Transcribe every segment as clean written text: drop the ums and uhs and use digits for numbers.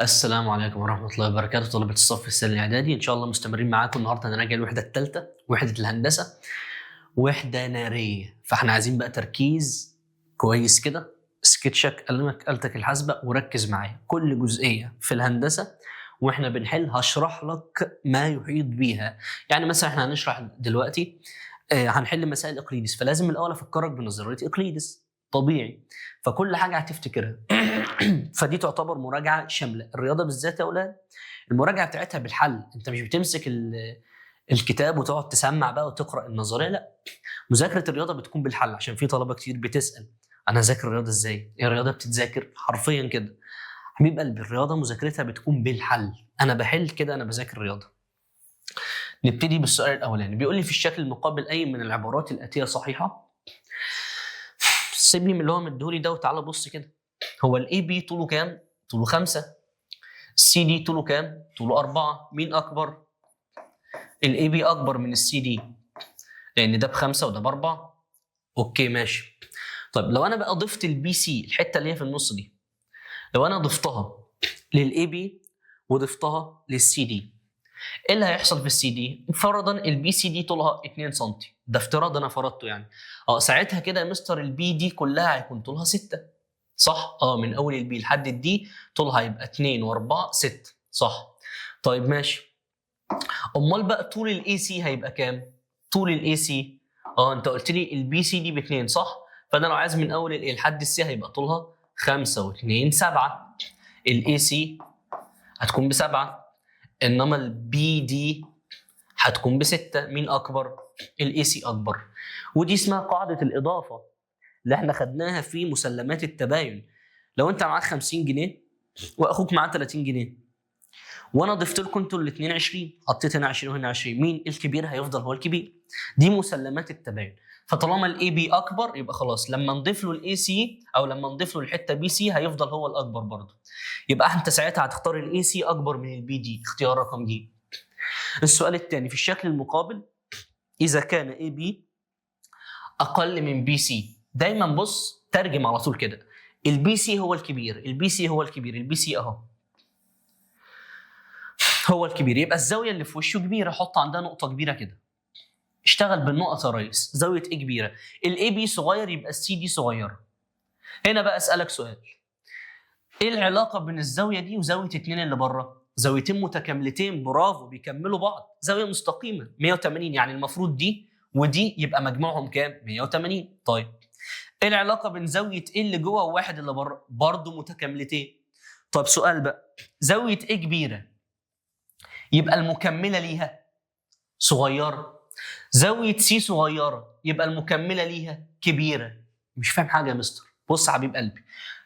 السلام عليكم ورحمة الله وبركاته، طلبة الصف الثاني الإعدادي، إن شاء الله مستمرين معاكم. النهاردة هنراجع الوحدة الثالثة، وحدة الهندسة، وحدة نارية، فإحنا عايزين بقى تركيز كويس كده. سكتشك، قلمك، آلتك الحاسبة، وركز معايا كل جزئية في الهندسة وإحنا بنحل هشرح لك ما يحيط بيها. يعني مثلا إحنا هنشرح دلوقتي هنحل مسائل إقليدس، فلازم الأول أفكرك بنظرية إقليدس طبيعي، فكل حاجة هتفتكرها. فدي تعتبر مراجعه شاملة. الرياضة بالذات يا اولاد المراجعة بتاعتها بالحل، انت مش بتمسك الكتاب وتقعد تسمع بقى وتقرا النظرية، لا، مذاكرة الرياضة بتكون بالحل، عشان في طلبه كتير بتسال انا اذاكر الرياضة ازاي؟ ايه الرياضة بتتذاكر حرفيا كده؟ حبيب قلبي الرياضة مذاكرتها بتكون بالحل، انا بحل كده، انا بذاكر الرياضة. نبتدي بالسؤال الاولاني، بيقول لي في الشكل المقابل اي من العبارات الاتية صحيحه؟ سيبني من اللي هو مديهولي ده وتعالى بص كده، هو ال AB طوله كام؟ طوله 5، السي دي طوله كام؟ طوله 4، مين اكبر؟ ال AB اكبر من السي دي لان ده ب5 وده ب4. okay ماشي. طيب لو انا بقى ضفت ال BC، الحتة اللي هي في النص دي، لو انا ضفتها لل AB وضفتها للسي دي، ايه اللي هيحصل في السي دي؟ فرضا ال BCD طولها 2 سم، ده افتراض انا فرضته يعني. ساعتها كده يا مستر ال BD كلها هيكون طولها 6، صح؟ من اول ال B لحد ال D طولها هيبقى 2 و4 6، صح؟ طيب ماشي. امال بقى طول ال AC هيبقى كام؟ طول ال AC، انت قلت لي ال BCD ب 2، صح؟ فانا لو عايز من اول ال A لحد ال C هيبقى طولها 5 و2 7، ال AC هتكون ب7، انما ال BD هتكون ب6. مين اكبر؟ ال AC اكبر. ودي اسمها قاعدة الاضافة اللي احنا خدناها في مسلمات التباين. لو انت معاك 50 جنيه واخوك معاه 30 جنيه وانا ضفت لكم انتوا الاثنين 20، حطيت هنا 20 وهنا 20، مين الكبير؟ هيفضل هو الكبير. دي مسلمات التباين. فطالما ال AB اكبر يبقى خلاص لما نضيف له ال AC او لما نضيف له الحتة BC هيفضل هو الاكبر برضه. يبقى انت ساعتها هتختار ال AC اكبر من ال BD، اختيار رقم ج. السؤال الثاني، في الشكل المقابل اذا كان AB اقل من BC، دايما بص ترجم على طول كده، ال BC هو الكبير، ال BC هو الكبير، ال BC اهو هو الكبير، يبقى الزاوية اللي في وشه كبيرة، حط عندها نقطة كبيرة كده. اشتغل بالنقط يا ريس، زاوية ايه كبيرة؟ ال AB صغير يبقى السي دي صغيرة. هنا بقى اسالك سؤال، ايه العلاقة بين الزاوية دي وزاويه 2 اللي بره؟ زاويتين متكاملتين، برافو، بيكملوا بعض، زاوية مستقيمة 180، يعني المفروض دي ودي يبقى مجموعهم كام؟ 180. طيب ايه العلاقة بين زاوية ايه اللي جوه وواحد اللي بره؟ برضه متكاملتين. طب سؤال بقى، زاوية ايه كبيرة يبقى المكمله ليها صغيرة، زاوية C صغيرة يبقى المكمله ليها كبيرة. مش فاهم حاجة يا مستر. بص يا حبيب قلبي،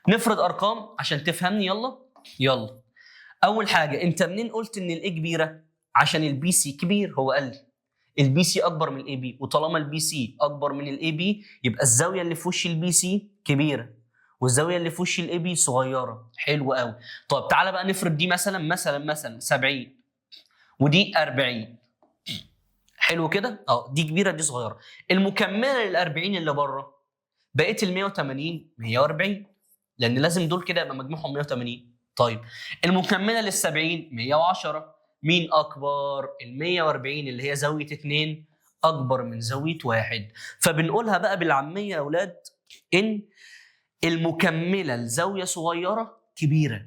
نفرض ارقام عشان تفهمني. يلا يلا. اول حاجة، انت منين قلت ان ال A كبيرة؟ عشان ال BC كبير، هو قال لي ال BC اكبر من ال AB، وطالما ال BC اكبر من ال AB يبقى الزاوية اللي في وش ال BC كبيرة والزاويه اللي في وش ال AB صغيرة. حلو قوي. طب تعالى بقى نفرض دي مثلا مثلا مثلا 70 ودي 40. حلو كده؟ دي كبيرة دي صغيرة. المكمله لل 40 اللي بره بقيت ال 180 140، لان لازم دول كده يبقى مجموعهم 180. طيب المكمله لل 70 110، مين اكبر؟ ال 140 اللي هي زاوية 2 اكبر من زاوية 1. فبنقولها بقى بالعامية يا اولاد ان المكمله لزاويه صغيرة كبيرة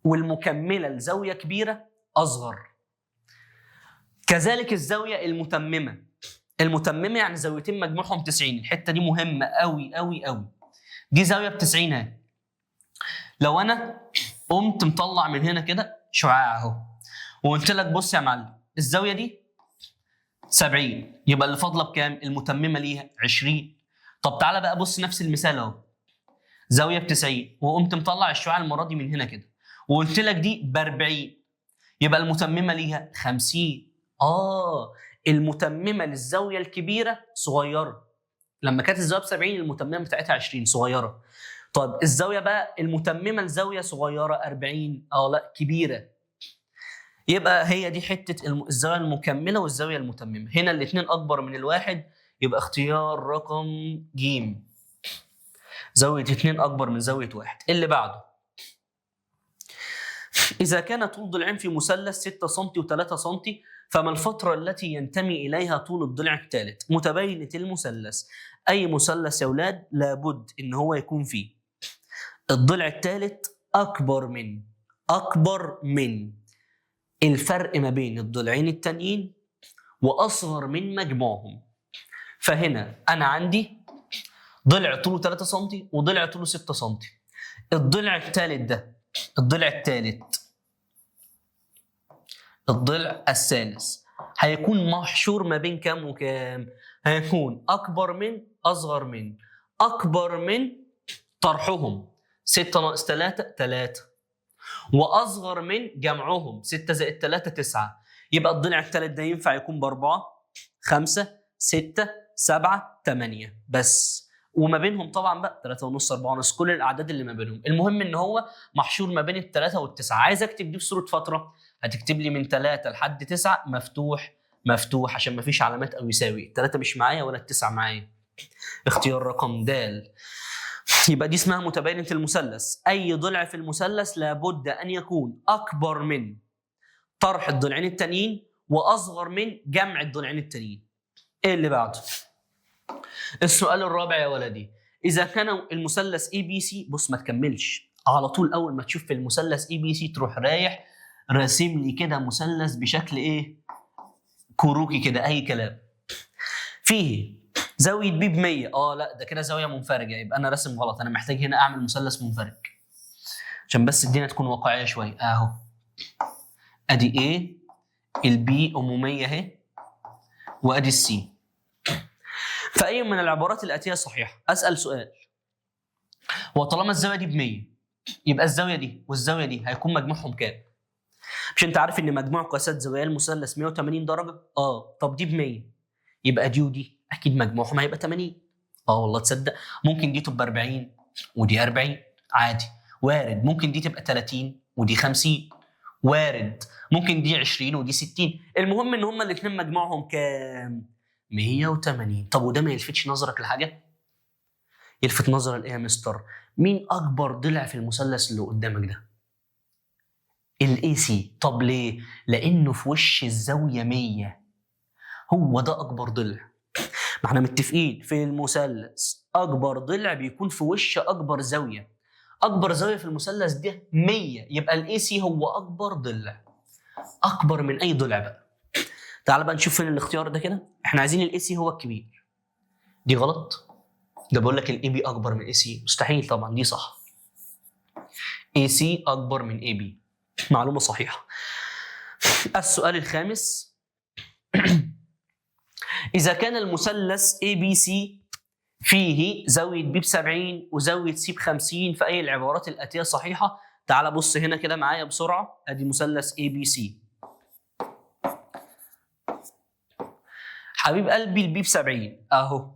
والمكمله لزاويه كبيرة اصغر. كذلك الزاوية المتممه، المتممه يعني زاويتين مجموعهم 90، الحتة دي مهمة قوي قوي قوي. دي زاوية ب 90 اهي، لو انا قمت مطلع من هنا كده شعاع اهو وقلت لك بص يا معلم الزاوية دي 70، يبقى اللي فاضلة بكام؟ المتممه ليها 20. طب تعالى بقى بص نفس المثال اهو، زاوية ب 90 وقمت مطلع الشعاع المرة دي من هنا كده وقلت لك دي ب 40، يبقى المتممه ليها 50. المتممه للزاويه الكبيرة صغيرة، لما كانت الزاوية ب 70 المتممه بتاعتها 20 صغيرة. طب الزاوية بقى المتممه لزاويه صغيرة 40، لا كبيرة. يبقى هي دي حتة الزاوية المكمله والزاويه المتممه، هنا الاثنين اكبر من الواحد، يبقى اختيار رقم ج. زاوية 2 أكبر من زاوية 1. اللي بعده إذا كان طول ضلعين في مثلث 6 سم و3 سم، فما الفترة التي ينتمي إليها طول الضلع الثالث؟ متباينة المثلث. أي مثلث يا أولاد لابد إن هو يكون فيه الضلع الثالث أكبر من الفرق ما بين الضلعين التانيين وأصغر من مجموعهم. فهنا أنا عندي ضلع طوله 3 سم وضلع طوله 6 سم. الضلع الثالث ده، الضلع الثالث، الضلع الثالث هيكون محشور ما بين كام وكام؟ هيكون أكبر من، أصغر من، أكبر من طرحهم 6 ناقص 3 3، وأصغر من جمعهم 6 زائد 3 9. يبقى الضلع الثالث ده ينفع يكون ب4 5 6 7 8 بس، وما بينهم طبعا بقى 3.5 4.5، كل الاعداد اللي ما بينهم. المهم ان هو محشور ما بين ال3 وال9. عايز اكتب دي بصورة فترة، هتكتب لي من 3 لحد 9 مفتوح مفتوح عشان ما فيش علامات او يساوي، ال3 مش معايا ولا ال9 معايا. اختيار رقم د. يبقى دي اسمها متباينة المثلث. اي ضلع في المثلث لابد ان يكون اكبر من طرح الضلعين التانيين واصغر من جمع الضلعين التانيين. ايه اللي بعده؟ السؤال الرابع يا ولدي، إذا كان المثلث ABC، بص ما تكملش على طول، أول ما تشوف في المثلث ABC تروح رايح راسم لي كده مثلث بشكل إيه؟ كروكي كده، أي كلام. فيه زاوية B ب 100، لا ده كده زاوية منفرجة، يبقى أنا راسم غلط، أنا محتاج هنا أعمل مثلث منفرج عشان بس الدنيا تكون واقعية شوية. أهو أدي A، ال B أمومية أهي، وأدي ال C. فأي من العبارات الآتية صحيحة؟ أسأل سؤال، هو طالما الزاوية دي ب100 يبقى الزاوية دي والزاوية دي هيكون مجموعهم كام؟ مش أنت عارف إن مجموع قياسات زوايا المثلث 180 درجة؟ طب دي ب100 يبقى دي ودي أكيد مجموعهم هيبقى 80. والله تصدق ممكن دي تبقى 40 ودي 40 عادي، وارد. ممكن دي تبقى 30 ودي 50، وارد. ممكن دي 20 ودي 60. المهم إن هما الاتنين مجموعهم كام؟ 180. طب وده ما يلفتش نظرك لحاجة؟ يلفت نظرك لايه يا مستر؟ مين اكبر ضلع في المثلث اللي قدامك ده؟ ال AC. طب ليه؟ لانه في وش الزاوية 100، هو ده اكبر ضلع. ما احنا متفقين في المثلث اكبر ضلع بيكون في وش اكبر زاوية. اكبر زاوية في المثلث ده 100، يبقى ال AC هو اكبر ضلع، اكبر من اي ضلع بقى. تعال بقى نشوف فين الاختيار ده كده. احنا عايزين ال AC هو الكبير. دي غلط، ده بقول لك ال AB اكبر من AC، مستحيل طبعا، دي صح. AC اكبر من AB، معلومة صحيحه. السؤال الخامس، اذا كان المثلث ABC فيه زاوية B ب 70 وزاويه C ب 50، فاي العبارات الاتية صحيحه؟ تعال بص هنا كده معايا بسرعة. ادي مثلث ABC. حبيب قلبي ال B ب 70 اهو،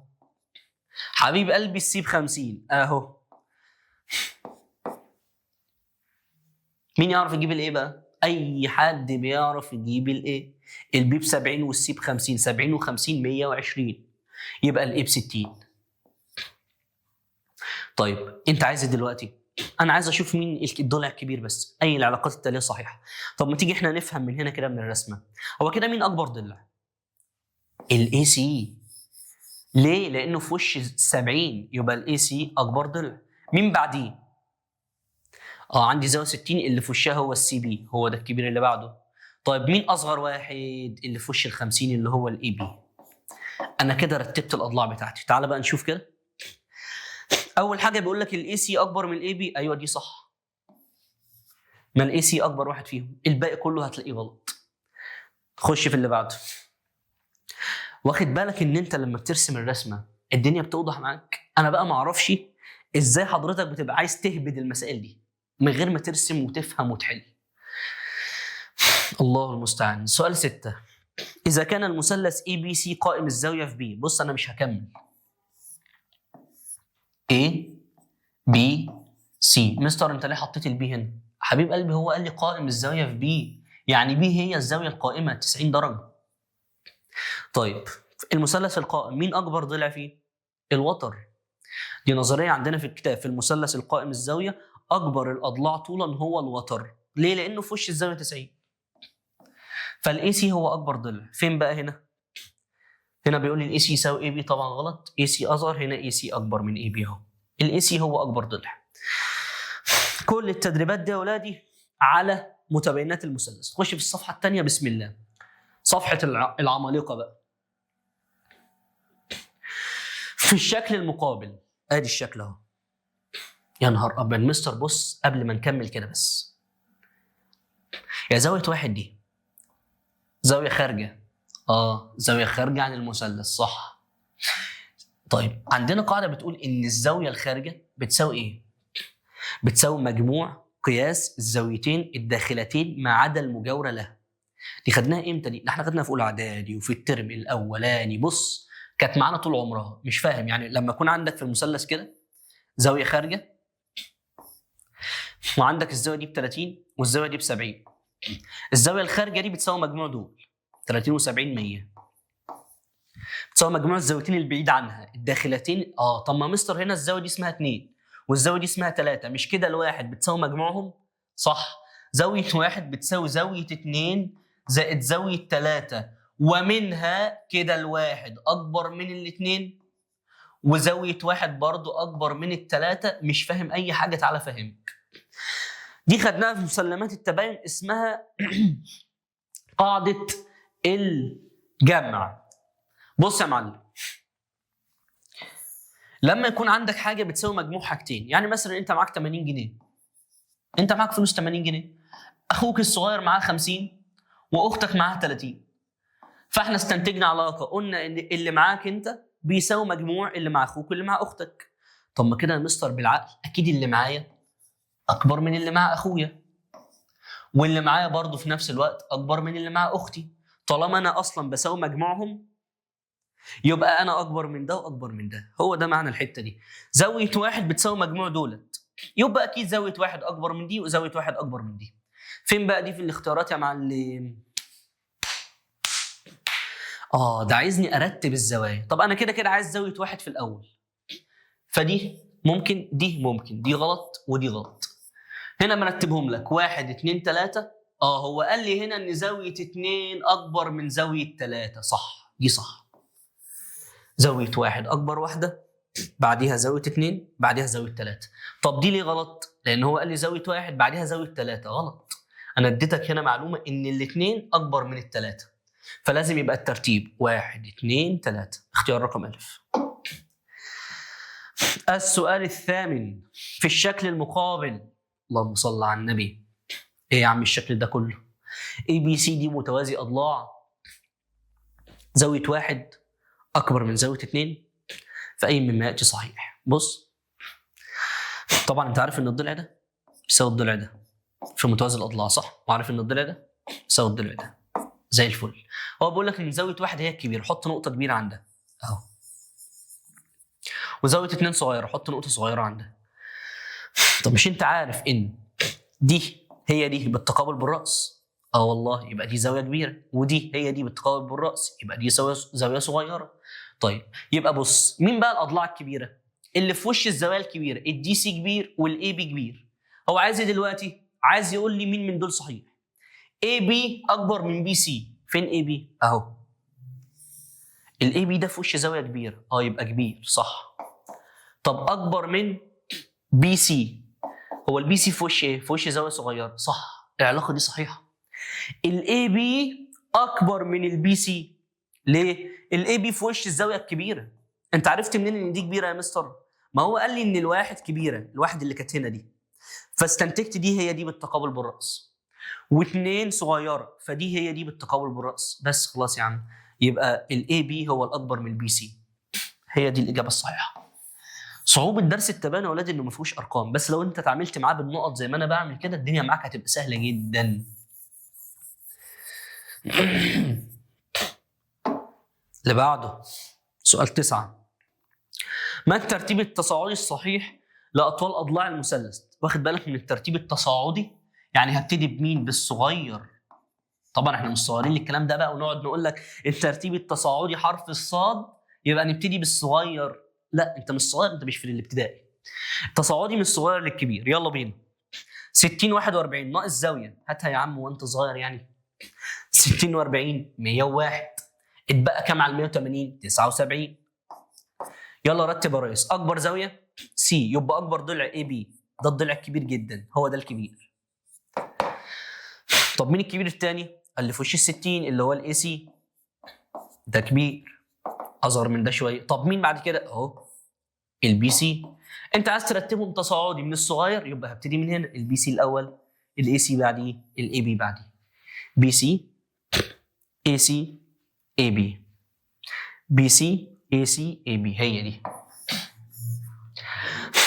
حبيب قلبي ال C ب 50 اهو. مين يعرف يجيب ال A بقى؟ اي حد بيعرف يجيب ال A. ال B ب 70 وال C ب 50، 70 و50 120، يبقى ال A ب 60. طيب انت عايز ايه دلوقتي؟ انا عايز اشوف مين الضلع الكبير بس. اي العلاقات التالية صحيحه؟ طب ما تيجي احنا نفهم من هنا كده من الرسمة، هو كده مين اكبر ضلع؟ ال AC. ليه؟ لانه في وش 70، يبقى ال AC اكبر ضلع. مين بعديه؟ عندي زاوية 60 اللي في وشها هو ال CB، هو ده الكبير اللي بعده. طيب مين اصغر واحد؟ اللي في وش ال 50 اللي هو ال AB. انا كده رتبت الاضلاع بتاعتي. تعال بقى نشوف كده. اول حاجة بيقول لك ال AC اكبر من ال AB، ايوه دي صح، ما ال AC اكبر واحد فيهم، الباقي كله هتلاقيه غلط. خش في اللي بعده. واخد بالك ان انت لما بترسم الرسمة الدنيا بتوضح معاك؟ انا بقى ما اعرفش ازاي حضرتك بتبقى عايز تهبد المسائل دي من غير ما ترسم وتفهم وتحل. الله المستعان. سؤال 6، اذا كان المثلث ABC قائم الزاوية في B. بص انا مش هكمل. A B C. مستر انت ليه حطيت ال B هنا؟ حبيب قلبي هو قال لي قائم الزاوية في B، يعني B هي الزاوية القائمة 90 درجه. طيب المثلث القائم مين اكبر ضلع فيه؟ الوتر. دي نظرية عندنا في الكتاب، في المثلث القائم الزاوية اكبر الاضلاع طولا هو الوتر. ليه؟ لانه في وش الزاوية 90. فال AC هو اكبر ضلع. فين بقى هنا؟ هنا بيقول لي ال AC يساوي AB، طبعا غلط، AC اصغر، هنا AC اكبر من AB اهو. ال AC هو اكبر ضلع. كل التدريبات دي يا اولادي على متباينات المثلث. خش في الصفحة الثانية، بسم الله، صفحة العمالقة بقى. في الشكل المقابل، ادي الشكل اهو. يا نهار ابيض مستر، بص قبل ما نكمل كده بس، يا زاوية واحد دي زاوية خارجه، زاوية خارجه عن المثلث، صح. طيب عندنا قاعدة بتقول ان الزاوية الخارجة بتساوي ايه؟ بتساوي مجموع قياس الزاويتين الداخلتين ما عدا المجاورة لها. دي خدناها امتى دي؟ ده احنا خدناها في اولى اعدادي وفي الترم الاولاني، بص كانت معانا طول عمرها. مش فاهم يعني لما يكون عندك في المثلث كده زاوية خارجه وعندك الزاوية دي ب 30 والزاويه دي ب 70، الزاوية الخارجة دي بتساوي مجموع دول 30 و70 100، بتساوي مجموع الزاويتين البعيد عنها الداخلتين. طب ما مستر هنا الزاوية دي اسمها 2 والزاويه دي اسمها 3، مش كده الواحد بتساوي مجموعهم؟ صح. زاوية واحد بتساوي زاوية 2 زائد زاوية 3، ومنها كده الواحد اكبر من الاثنين وزاويه واحد برضو اكبر من الثلاثة. مش فاهم اي حاجة؟ تعالى فهمك. دي خدناها في مسلمات التباين، اسمها قاعدة الجمع. بص يا معلم، لما يكون عندك حاجة بتساوي مجموع حاجتين، يعني مثلا انت معاك 80 جنيه، انت معاك فلوس 80 جنيه، اخوك الصغير معاه 50 واختك معاها 30، فاحنا استنتجنا علاقة، قلنا ان اللي معاك انت بيساوي مجموع اللي مع اخوك واللي مع اختك. طب ما كده يا مستر بالعقل اكيد اللي معايا اكبر من اللي مع اخويا، واللي معايا برضه في نفس الوقت اكبر من اللي مع اختي. طالما انا اصلا بساوي مجموعهم يبقى انا اكبر من ده واكبر من ده. هو ده معنى الحتة دي. زاوية واحد بتساوي مجموع دولت، يبقى اكيد زاوية واحد اكبر من دي وزاويه واحد اكبر من دي. فين بقى دي في الاختيارات يا معلم؟ ده عايزني ارتب الزوايا. طب انا كده كده عايز زاوية واحد في الاول، فدي ممكن، دي ممكن، دي غلط ودي غلط. هنا مرتبهم لك 1 2 3. هو قال لي هنا ان زاوية 2 اكبر من زاوية 3، صح، دي صح. زاوية واحد اكبر واحدة، بعديها زاوية 2، بعديها زاوية 3. طب دي ليه غلط؟ لان هو قال لي زاوية واحد بعديها زاوية 3، غلط. انا اديتك هنا معلومة ان الاثنين اكبر من الثلاثة، فلازم يبقى الترتيب 1 2 3، اختيار رقم ألف. السؤال الثامن، في الشكل المقابل، اللهم صل على النبي، ايه يا عم الشكل ده كله؟ ABCD متوازي اضلاع، زاوية واحد اكبر من زاوية 2، فاي مما ياتي صحيح. بص طبعا انت عارف ان الضلع ده بيساوي الضلع ده في متوازي الاضلاع، صح؟ وعارف ان الضلع ده بيساوي الضلع ده، زي الفل. هو بيقول لك ان زاوية واحد هي الكبيرة، حط نقطة كبيرة عندها اهو، وزاويه 2 صغيرة، حط نقطة صغيرة عندها. طب مش انت عارف ان دي هي دي بالتقابل بالراس؟ والله، يبقى دي زاوية كبيرة، ودي هي دي بالتقابل بالراس، يبقى دي زاوية صغيرة. طيب يبقى بص، مين بقى الاضلاع الكبيرة؟ اللي في وش الزوايا الكبيرة، ال DC كبير وال AB كبير. هو عايز ايه دلوقتي؟ عايز يقول لي مين من دول صحيح. AB اكبر من BC، فين AB؟ اهو. ال AB ده في وش زاوية كبيرة، يبقى كبير، صح. طب اكبر من BC، هو ال BC في وش ايه؟ في وش زاوية صغيرة، صح. العلاقة دي صحيحه. ال AB اكبر من ال BC، ليه؟ ال AB في وش الزاوية الكبيرة. انت عرفت منين ان دي كبيرة يا مستر؟ ما هو قال لي ان الواحد كبيرة، الواحد اللي كانت هنا دي، فاستنتجت دي هي دي بالتقابل بالراس، واثنين صغيرة، فدي هي دي بالتقابل بالراس. بس خلاص يا عم، يبقى ال AB هو الاكبر من ال BC، هي دي الاجابة الصحيحة. صعوبة درس التباين يا اولاد انه ما فيهوش ارقام، بس لو انت اتعاملت معاه بالنقط زي ما انا بعمل كده الدنيا معاك هتبقى سهلة جدا. اللي بعده سؤال 9، ما الترتيب التصاعدي الصحيح لاطوال اضلاع المثلث؟ واخد بالك من الترتيب التصاعدي؟ يعني هبتدي بمين؟ بالصغير. طبعا احنا مش صغيرين للكلام ده بقى ونقعد نقول لك الترتيب التصاعدي حرف الصاد يبقى نبتدي بالصغير. لا، انت مش صغير، انت مش في الابتدائي. تصاعدي من الصغير للكبير. يلا بينا. 60 41 ناقص زاوية، هاتها يا عم وانت صغير يعني. 60 و40 101، اتبقى كام على 180؟ 79. يلا رتب يا ريس. اكبر زاوية C، يبقى اكبر ضلع AB، ده الضلع الكبير جدا، هو ده الكبير. طب مين الكبير الثاني؟ اللي في وش ال 60 اللي هو ال AC، ده كبير اصغر من ده شوية. طب مين بعد كده؟ اهو ال BC. انت عايز ترتبهم تصاعدي من الصغير، يبقى هبتدي من هنا، ال BC الاول، ال AC بعديه، ال AB بعديه. بي سي اي سي اي بي، بي سي اي سي اي بي، هي دي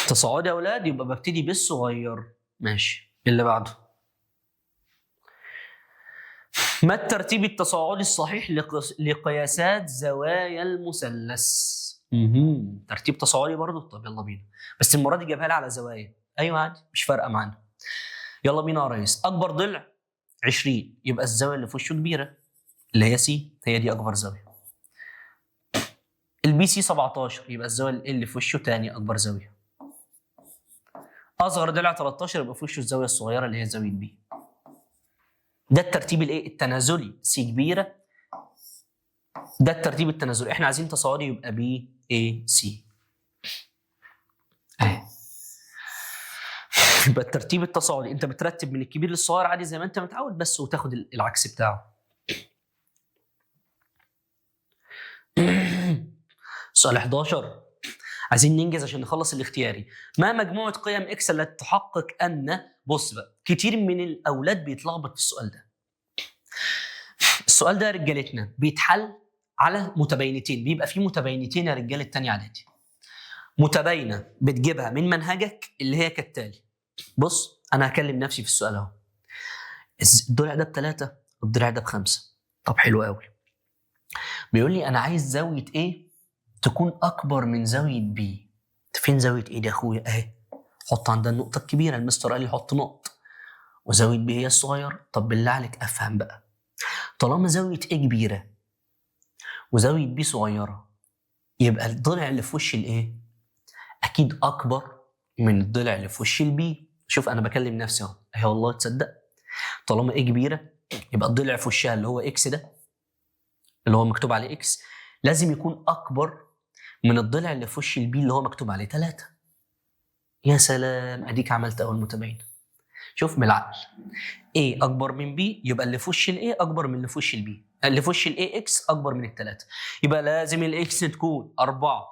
تصاعدي يا اولاد، يبقى ببتدي بالصغير. ماشي، اللي بعده، ما الترتيب التصاعدي الصحيح لقياسات زوايا المثلث؟ ترتيب تصاعدي برضه. طب يلا بينا، بس المرة دي جابها لي على زوايا. ايوه عادي مش فارقه معانا. يلا بينا يا ريس. اكبر ضلع 20، يبقى الزاوية اللي في وشه كبيرة اللي هي C، هي دي اكبر زاوية. ال BC 17، يبقى الزاوية اللي في وشه تاني اكبر زاوية. اصغر ضلع 13، يبقى في وشه الزاوية الصغيرة اللي هي زاوية B. ده الترتيب الايه؟ التنازلي، C كبيرة. ده الترتيب التنازلي، احنا عايزين تصاعدي يبقى B A C. اهي يبقى الترتيب التصاعدي، انت بترتب من الكبير للصغير عادي زي ما انت متعود بس، وتاخد العكس بتاعه. سؤال 11، عايزين ننجز عشان نخلص الاختياري. ما مجموعة قيم X التي تحقق ان، بص بقى كتير من الاولاد بيتلخبط في السؤال ده. السؤال ده يا رجالتنا بيتحل على متباينتين، بيبقى فيه متباينتين يا رجاله التانية اعدادي. متباينة بتجيبها من منهجك اللي هي كالتالي. بص انا هكلم نفسي في السؤال اهو. الضلع ده ب3، الضلع ده ب5. طب حلو قوي. بيقول لي انا عايز زاوية A تكون اكبر من زاوية B. فين زاوية A دي يا اخويا؟ اهي، حط عندها النقطة الكبيرة، المستر قال لي حط نقط، وزاويه B هي الصغيرة. طب بالله عليك افهم بقى، طالما زاوية A كبيرة وزاويه B صغيرة، يبقى الضلع اللي في وش ال A اكيد اكبر من الضلع اللي في وش ال B. شوف انا بكلم نفسي اهو، اهي والله تصدق، طالما A كبيرة يبقى الضلع في وشها اللي هو X ده، اللي هو مكتوب عليه X، لازم يكون اكبر من الضلع اللي في وش ال B اللي هو مكتوب عليه 3. يا سلام، اديك عملت اول متباينة. شوف بالعقل، A اكبر من B، يبقى اللي في وش ال A اكبر من اللي في وش ال B، اللي في وش ال A X اكبر من ال3، يبقى لازم ال X تكون 4.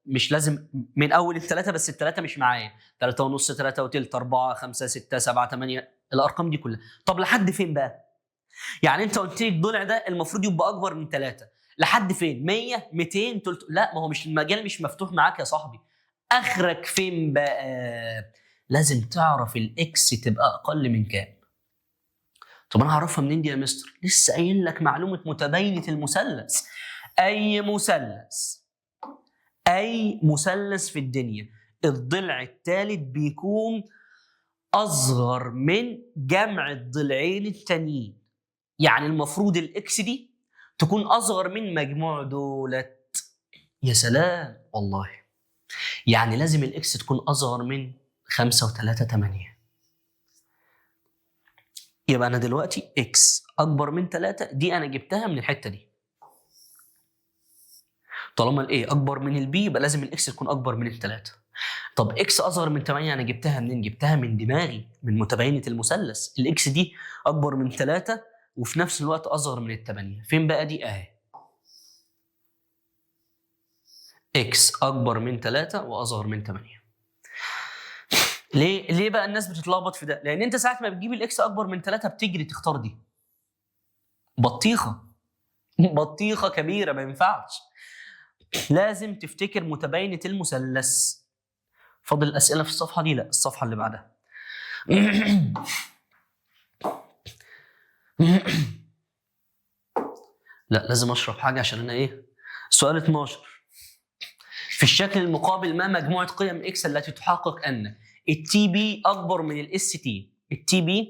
مش لازم من اول ال3، بس ال3 مش معايا، 3.5، 3.3، 4، 5، 6، 7، 8، الارقام دي كلها. طب لحد فين بقى؟ يعني انت قلت لي الضلع ده المفروض يبقى اكبر من 3، لحد فين؟ 100، 200، 300؟ لا، ما هو مش المجال مش مفتوح معاك يا صاحبي. اخرك فين بقى؟ لازم تعرف ال X تبقى اقل من كام. طب انا هعرفها منين دي يا مستر؟ لسه قايل لك معلومة متباينة المثلث. اي مثلث، اي مثلث في الدنيا الضلع الثالث بيكون اصغر من جمع الضلعين التانيين. يعني المفروض ال X دي تكون اصغر من مجموع دولت. يا سلام والله، يعني لازم ال X تكون اصغر من 5 و3 8. يبقى انا دلوقتي X اكبر من 3، دي انا جبتها من الحتة دي. طالما ال A اكبر من ال B يبقى لازم ال X تكون اكبر من ال3. طب X اصغر من 8 انا جبتها منين؟ جبتها من دماغي، من متباينة المثلث. ال X دي اكبر من 3 وفي نفس الوقت اصغر من ال8. فين بقى دي؟ اهي، X اكبر من 3 واصغر من 8. ليه بقى الناس بتتلخبط في ده؟ لان انت ساعة ما بتجيب ال X اكبر من 3 بتجري تختار دي. بطيخه، بطيخه كبيرة، ما ينفعش. لازم تفتكر متباينة المثلث. فاضل الاسئلة في الصفحة دي؟ لا، الصفحة اللي بعدها. لا لازم اشرب حاجة عشان انا ايه. سؤال 12، في الشكل المقابل ما مجموعة قيم X التي تحقق ان ال TB اكبر من ال ST؟ ال TB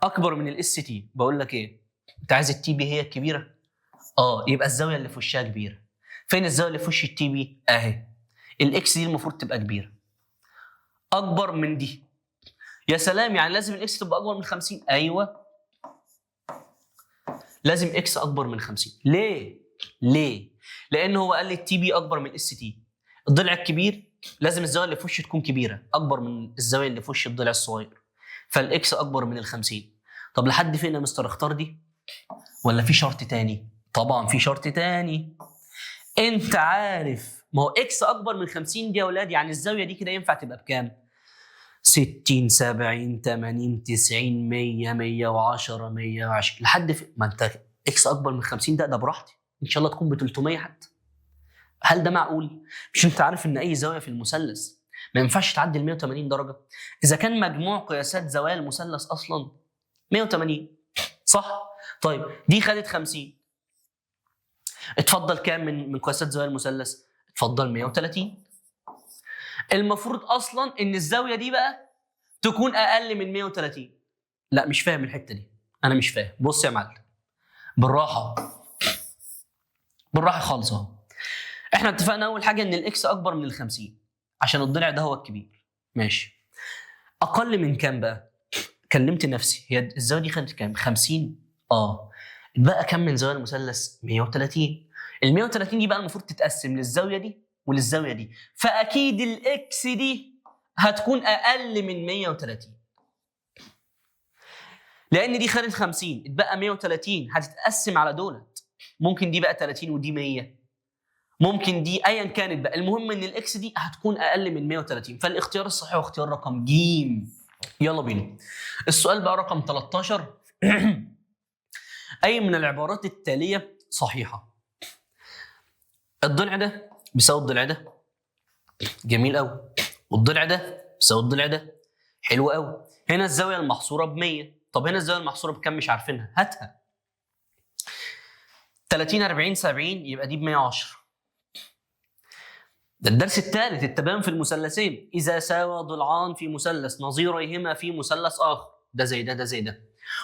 اكبر من ال ST. بقول لك ايه، انت عايز ال TB هي الكبيرة؟ يبقى الزاوية اللي في وشها كبيرة. فين الزاوية اللي في وش ال TB؟ اهي، ال X دي المفروض تبقى كبيرة، اكبر من دي. يا سلام، يعني لازم ال X تبقى اكبر من 50. ايوه لازم X اكبر من 50. ليه؟ ليه؟ لان هو قال لي ال TB اكبر من ال ST. الضلع الكبير لازم الزاوية اللي في وشه تكون كبيرة، اكبر من الزاوية اللي في وش الضلع الصغير، فال X اكبر من ال 50. طب لحد فين يا مستر؟ اختار دي ولا في شرط تاني؟ طبعا في شرط تاني. انت عارف ما هو X اكبر من 50 دي يا اولاد، يعني الزاوية دي كده ينفع تبقى بكام؟ 60 70 80 90 100 110 120 لحد في... ما انت X اكبر من 50 ده براحتي، ان شاء الله تكون ب 300 حتى. هل ده معقول؟ مش انت عارف ان اي زاوية في المثلث ما ينفعش تعدي ال 180 درجه؟ اذا كان مجموع قياسات زوايا المثلث اصلا 180، صح؟ طيب دي خدت 50، اتفضل كام من قياسات زوايا المثلث؟ اتفضل 130. المفروض اصلا ان الزاوية دي بقى تكون اقل من 130. لا مش فاهم الحتة دي، انا مش فاهم. بص يا معلم بالراحة بالراحة خالص اهو. احنا اتفقنا اول حاجة ان ال X اكبر من ال 50 عشان الضلع ده هو الكبير، ماشي. اقل من كام بقى؟ كلمت نفسي، هي الزاوية دي خدت كام؟ 50. بقى كام من زوايا المثلث؟ 130. ال 130 دي بقى المفروض تتقسم للزاويه دي وللزاويه دي، فاكيد ال X دي هتكون اقل من 130، لان دي خدت 50، اتبقى 130 هتتقسم على دولت. ممكن دي بقى 30 ودي 100، ممكن دي ايا كانت بقى، المهم ان ال X دي هتكون اقل من 130، فالاختيار الصحيح هو اختيار رقم ج. يلا بينا السؤال بقى رقم 13. اي من العبارات التالية صحيحه؟ الضلع ده بيساوي الضلع ده، جميل قوي، والضلع ده بيساوي الضلع ده، حلو قوي. هنا الزاوية المحصوره ب 100، طب هنا الزاوية المحصوره بكام؟ مش عارفينها، هاتها. 30 40 70 يبقى دي ب 110. ده الدرس الثالث، التباين في المثلثين، اذا ساوى ضلعان في مثلث نظيريهما في مثلث اخر، ده زي ده ده زي ده،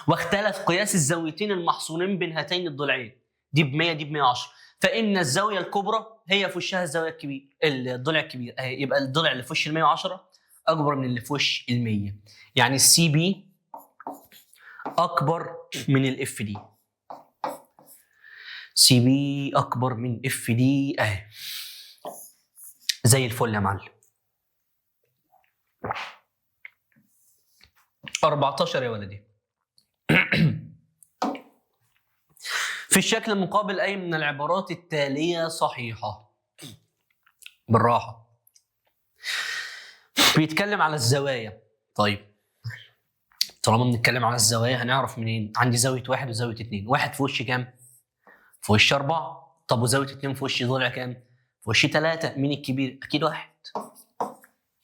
واختلف قياس الزاويتين المحصورين بين هاتين الضلعين، دي ب 100 دي ب 110، فان الزاوية الكبرى هي في وشها الزاوية الكبير الضلع الكبير، يبقى الضلع اللي في وش ال 110 اكبر من اللي في وش ال 100، يعني ال CB اكبر من ال FD. CB اكبر من FD اهي، زي الفل يا معلم. 14 يا ولدي. في الشكل المقابل اي من العبارات التالية صحيحه؟ بالراحة، بيتكلم على الزوايا. طيب طالما بنتكلم على الزوايا هنعرف منين؟ عندي زاوية واحد وزاويه اتنين، واحد في وش كام؟ في وش 4. طب وزاويه اتنين في وش ضلع كام؟ في وش 3. مين الكبير؟ اكيد واحد،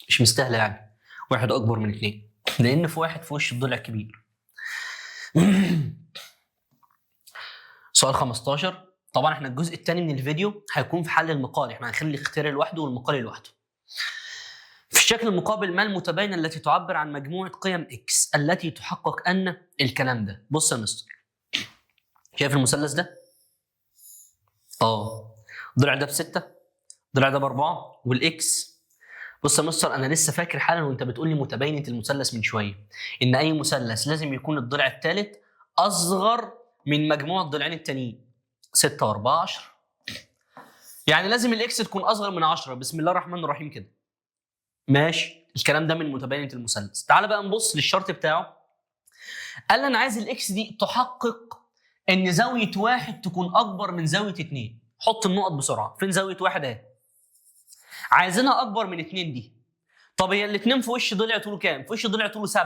مش مستاهلة يعني، واحد اكبر من اتنين لان في واحد في وش الضلع الكبير. سؤال 15. طبعا احنا الجزء الثاني من الفيديو هيكون في حل المقال، احنا هنخلي الاختياري لوحده والمقالي لوحده. في الشكل المقابل ما المتباينة التي تعبر عن مجموعة قيم X التي تحقق ان الكلام ده؟ بص يا مستر، شايف المثلث ده؟ الضلع ده ب6، الضلع ده ب4، وال X. بص يا مستر، انا لسه فاكر حالا وانت بتقول لي متباينة المثلث من شوية، ان اي مثلث لازم يكون الضلع الثالث اصغر من مجموع الضلعين التانيين، 6 و4 10، يعني لازم ال X تكون اصغر من 10. بسم الله الرحمن الرحيم كده، ماشي. الكلام ده من متباينة المثلث. تعال بقى نبص للشرط بتاعه. قال لي انا عايز ال X دي تحقق ان زاوية واحد تكون اكبر من زاوية اتنين. حط النقط بسرعة، فين زاوية واحد اهي؟ عايزينها اكبر من اتنين دي. طب هي الاتنين في وش ضلع طوله كام؟ في وش ضلع طوله 7،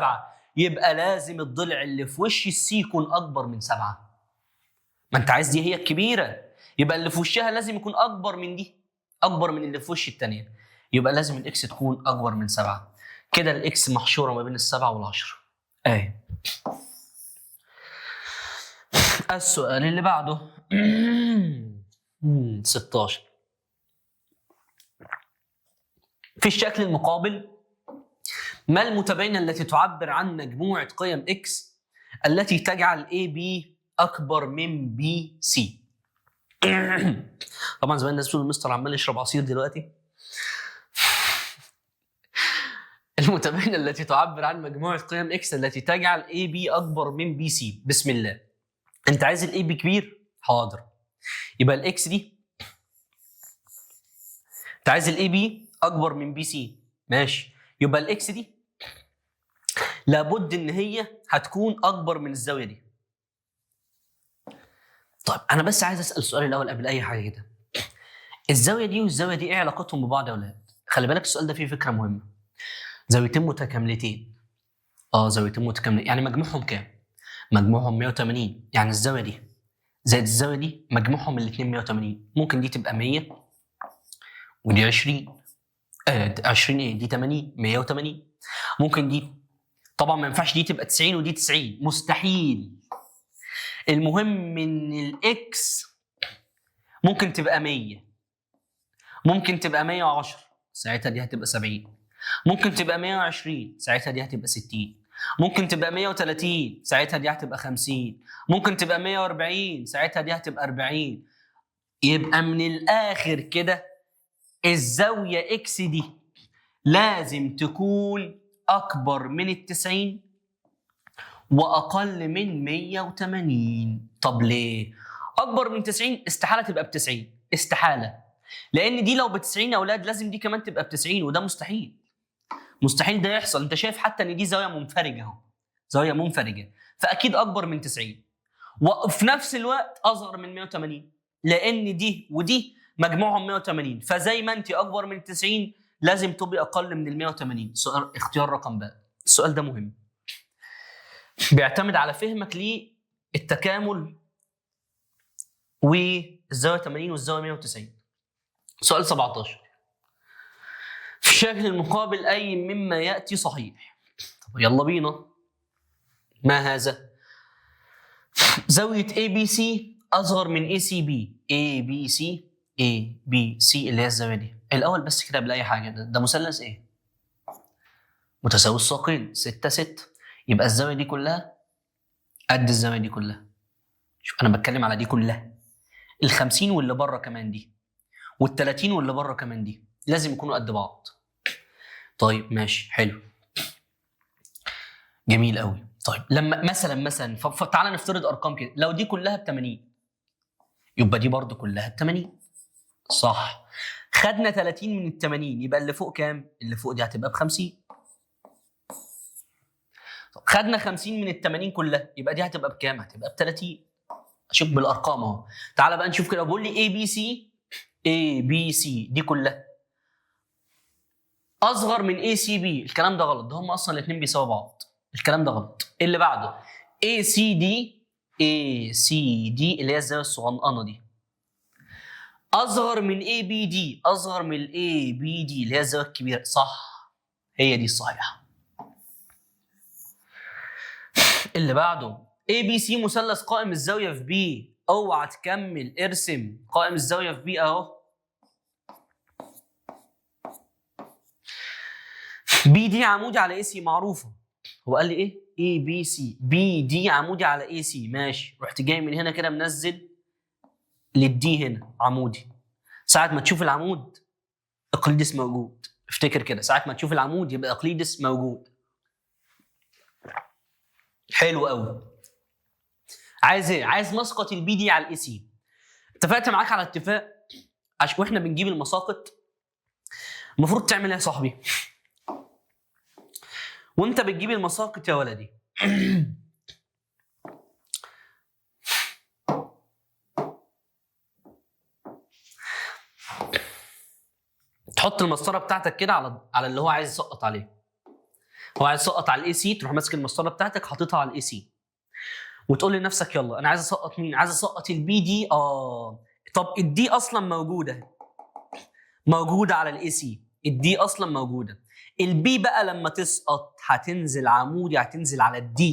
يبقى لازم الضلع اللي في وش ال C يكون اكبر من 7. ما انت عايز دي هي الكبيرة، يبقى اللي في وشها لازم يكون اكبر من دي، اكبر من اللي في وش الثانية، يبقى لازم ال X تكون اكبر من 7. كده ال X محشوره ما بين ال7 وال10 اهي. السؤال اللي بعده 16. في الشكل المقابل ما المتباينة التي تعبر عن مجموعة قيم X التي تجعل AB أكبر من BC؟ طبعا زمان الناس بتقول المستر عمال يشرب عصير دلوقتي. المتباينة التي تعبر عن مجموعة قيم x التي تجعل AB اكبر من BC. بسم الله، انت عايز ال AB كبير؟ حاضر. يبقى ال x دي انت عايز ال AB اكبر من BC، ماشي. يبقى ال x دي لابد ان هي هتكون اكبر من الزاوية دي. طيب انا بس عايز اسال سؤال الاول قبل اي حاجة كده. الزاوية دي والزاويه دي ايه علاقتهم ببعض يا اولاد؟ خلي بالك السؤال ده فيه فكرة مهمة. زاويتين متكاملتين. زاويتين متكاملتين، يعني مجموعهم كام؟ مجموعهم 180، يعني الزاوية دي زائد الزاوية دي مجموعهم الاثنين 180. ممكن دي تبقى 100 ودي 20، 20 ايه؟ دي 80، 180. ممكن دي طبعا ما ينفعش دي تبقى 90 ودي 90، مستحيل. المهم ان ال x ممكن تبقى 100، ممكن تبقى 110، ساعتها دي هتبقى 70، ممكن تبقى 120، ساعتها دي هتبقى 60، ممكن تبقى 130، ساعتها دي هتبقى 50، ممكن تبقى 140، ساعتها دي هتبقى 40. يبقى من الاخر كده الزاوية x دي لازم تكون اكبر من 90 واقل من 180. طب ليه؟ اكبر من 90 استحالة تبقى ب 90، استحالة، لان دي لو ب 90 يا اولاد لازم دي كمان تبقى ب 90، وده مستحيل، مستحيل ده يحصل. انت شايف حتى ان دي زاوية منفرجه اهو، زاوية منفرجه، فاكيد اكبر من 90 وفي نفس الوقت اصغر من 180، لان دي ودي مجموعهم 180، فزي ما انت اكبر من 90 لازم تبقي اقل من ال 180. سؤال اختيار رقم ب. السؤال ده مهم، بيعتمد على فهمك للتكامل والزاويه 80 والزاويه 190. سؤال 17، في الشكل المقابل اي مما ياتي صحيح. طب يلا بينا. ما هذا؟ زاوية ABC اصغر من ACB. ABC ABC اللي هي الزاوية دي. الاول بس كده قبل اي حاجة، ده مثلث ايه؟ متساوي الساقين، 6 6. يبقى الزاوية دي كلها قد الزاوية دي كلها. شوف انا بتكلم على دي كلها، ال 50 واللي بره كمان دي، وال 30 واللي بره كمان دي، لازم يكونوا قد بعض. طيب ماشي، حلو، جميل قوي. طيب لما مثلا فتعالى نفترض ارقام كده، لو دي كلها ب 80 يبقى دي برضو كلها ب 80، صح؟ خدنا 30 من ال 80، يبقى اللي فوق كام؟ اللي فوق دي هتبقى ب 50. طب خدنا 50 من ال 80 كلها، يبقى دي هتبقى بكام؟ هتبقى ب 30. اشوف بالارقام اهو. تعالى بقى نشوف كده، بقول لي ABC، ABC دي كلها اصغر من ACB. الكلام ده غلط، ده هم اصلا الاثنين بيساووا بعض، الكلام ده غلط. اللي بعده ACD، ACD اللي هي الزاوية الصغننه دي اصغر من ABD، اصغر من ABD اللي هي الزاوية الكبيرة، صح؟ هي دي الصحيحة. اللي بعده ABC مثلث قائم الزاوية في B. اوعى تكمل، ارسم قائم الزاوية في B اهو. BD عمودي على AC معروفة. هو قال لي ايه؟ ABC، BD عمودي على AC، ماشي. رحت جاي من هنا كده منزل لل D هنا عمودي. ساعة ما تشوف العمود اقليدس موجود، افتكر كده، ساعة ما تشوف العمود يبقى اقليدس موجود. حلو قوي. عايز ايه؟ عايز مسقط ال BD على ال AC. اتفقت معاك على اتفاق عشان واحنا بنجيب المساقط المفروض تعمل ايه يا صاحبي؟ وانت بتجيب المساقط يا ولدي تحط المسطره بتاعتك كده على اللي هو عايز يسقط عليه. هو عايز يسقط على ال AC، تروح ماسك المسطره بتاعتك حاططها على ال AC وتقول لنفسك يلا انا عايز اسقط مين؟ عايز اسقط ال BD. طب ال D اصلا موجودة، موجودة على ال AC، ال D اصلا موجودة. ال B بقى لما تسقط هتنزل عمودي، هتنزل على ال D،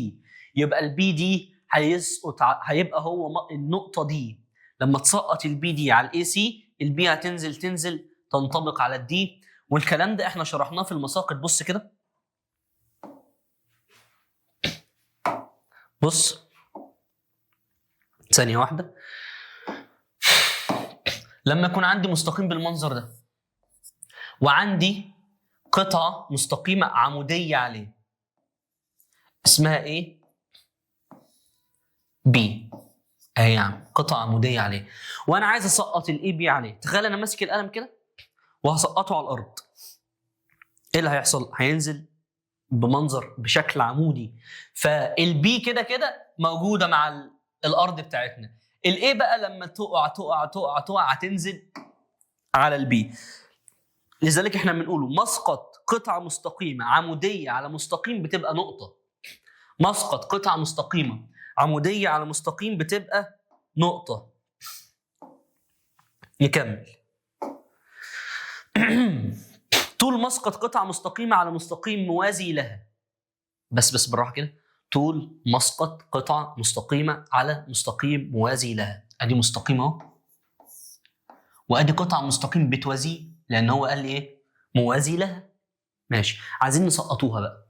يبقى ال BD هيسقط، هيبقى هو النقطة دي. لما تسقط ال BD على ال AC، ال B هتنزل تنزل تنطبق على ال D. والكلام ده احنا شرحناه في المساقط. بص كده، بص ثانية واحدة. لما يكون عندي مستقيم بالمنظر ده وعندي قطعه مستقيمة عموديه عليه اسمها A B، اهي يا عم قطعه عموديه عليه، وانا عايز اسقط ال AB عليه. تخيل انا ماسك القلم كده وهسقطه على الارض، ايه اللي هيحصل؟ هينزل بمنظر بشكل عمودي، فال B كده كده موجودة مع الارض بتاعتنا. ال A بقى لما تقع تقع تقع تقع هتنزل على ال B. لذلك احنا بنقوله مسقط قطعه مستقيمة عموديه على مستقيم بتبقى نقطة. مسقط قطعه مستقيمة عموديه على مستقيم بتبقى نقطة. نكمل. طول مسقط قطعه مستقيمة على مستقيم موازي لها. بس بالراحة كده. طول مسقط قطعه مستقيمة على مستقيم موازي لها. ادي مستقيم اهو، وادي قطعه مستقيم بتوازيه لان هو قال لي ايه؟ موازي لها. ماشي، عايزين نسقطوها بقى.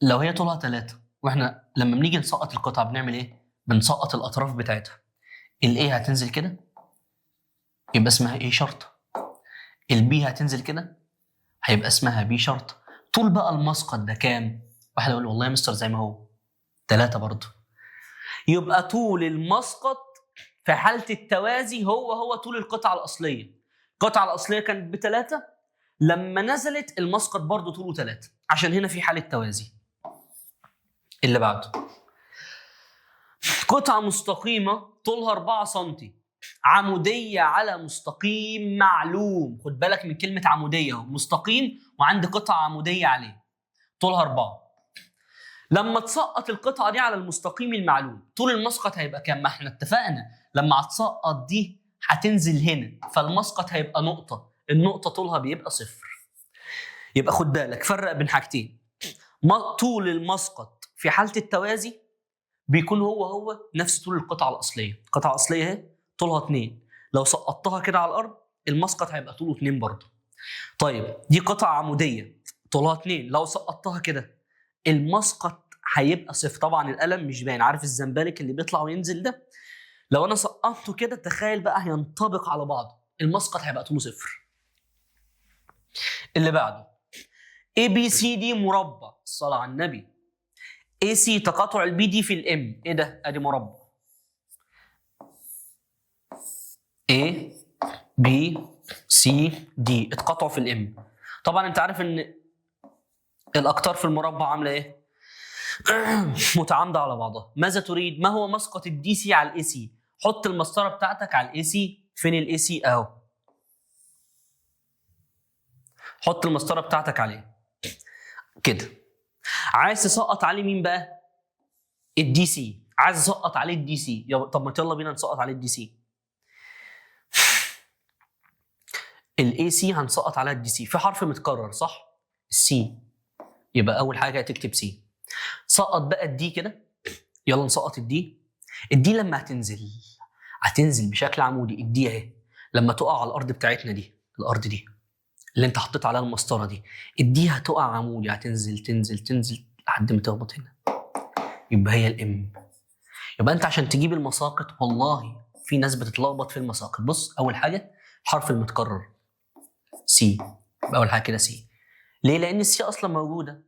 لو هي طولها 3، واحنا لما بنيجي نسقط القطعة بنعمل ايه؟ بنسقط الاطراف بتاعتها. ال A هتنزل كده يبقى اسمها A شرطه، ال B هتنزل كده هيبقى اسمها B شرطه. طول بقى المسقط ده كام؟ واحد يقول والله يا مستر زي ما هو 3 برضه. يبقى طول المسقط في حاله التوازي هو هو طول القطعة الاصلية. القطعة الاصلية كانت ب3، لما نزلت المسقط برضه طوله 3 عشان هنا في حاله توازي. اللي بعده قطعه مستقيمة طولها 4 سم عموديه على مستقيم معلوم. خد بالك من كلمة عموديه اهو، مستقيم وعندي قطعه عموديه عليه طولها 4. لما تسقط القطعة دي على المستقيم المعلوم طول المسقط هيبقى كام؟ ما احنا اتفقنا لما هتسقط دي هتنزل هنا، فالمسقط هيبقى نقطة، النقطة طولها بيبقى 0. يبقى خد بالك فرق بين حاجتين، طول المسقط في حاله التوازي بيكون هو هو نفس طول القطعة الاصلية. القطعة الاصلية اهي طولها 2، لو سقطتها كده على الارض المسقط هيبقى طوله 2 برضه. طيب دي قطعه عموديه طولها 2، لو سقطتها كده المسقط هيبقى 0. طبعا القلم مش باين، عارف الزنبلك اللي بيطلع وينزل ده؟ لو انا سقطته كده تخيل بقى هينطبق على بعضه، المسقط هيبقى طوله 0. اللي بعده A B C D مربع، الصلاة على النبي. AC تقاطع ال BD في ال M، ايه ده؟ ادي مربع A B C D اتقطعوا في ال M. طبعا انت عارف ان الاقطار في المربع عامله ايه؟ متعامده على بعضها. ماذا تريد؟ ما هو مسقط ال DC على ال AC؟ حط المسطره بتاعتك على ال AC. فين ال AC؟ اهو، حط المسطره بتاعتك عليه كده. عايز تسقط عليه مين بقى؟ ال DC. عايز اسقط عليه ال DC. طب ما يلا بينا نسقط عليه ال DC. ال AC هنسقط عليها ال DC، في حرف متكرر صح؟ ال C، يبقى اول حاجة هتكتب C. سقط بقى ال D كده، يلا نسقط ال D. ال D لما هتنزل هتنزل بشكل عمودي. ال D اهي لما تقع على الارض بتاعتنا دي، الارض دي اللي انت حطيت عليها المسطره دي، ال D هتقع عمودي، هتنزل تنزل تنزل لحد ما تخبط هنا، يبقى هي ال M. يبقى انت عشان تجيب المساقط، والله في ناس بتتلخبط في المساقط. بص، اول حاجة الحرف المتكرر C، يبقى اول حاجة كده C. ليه؟ لان ال C اصلا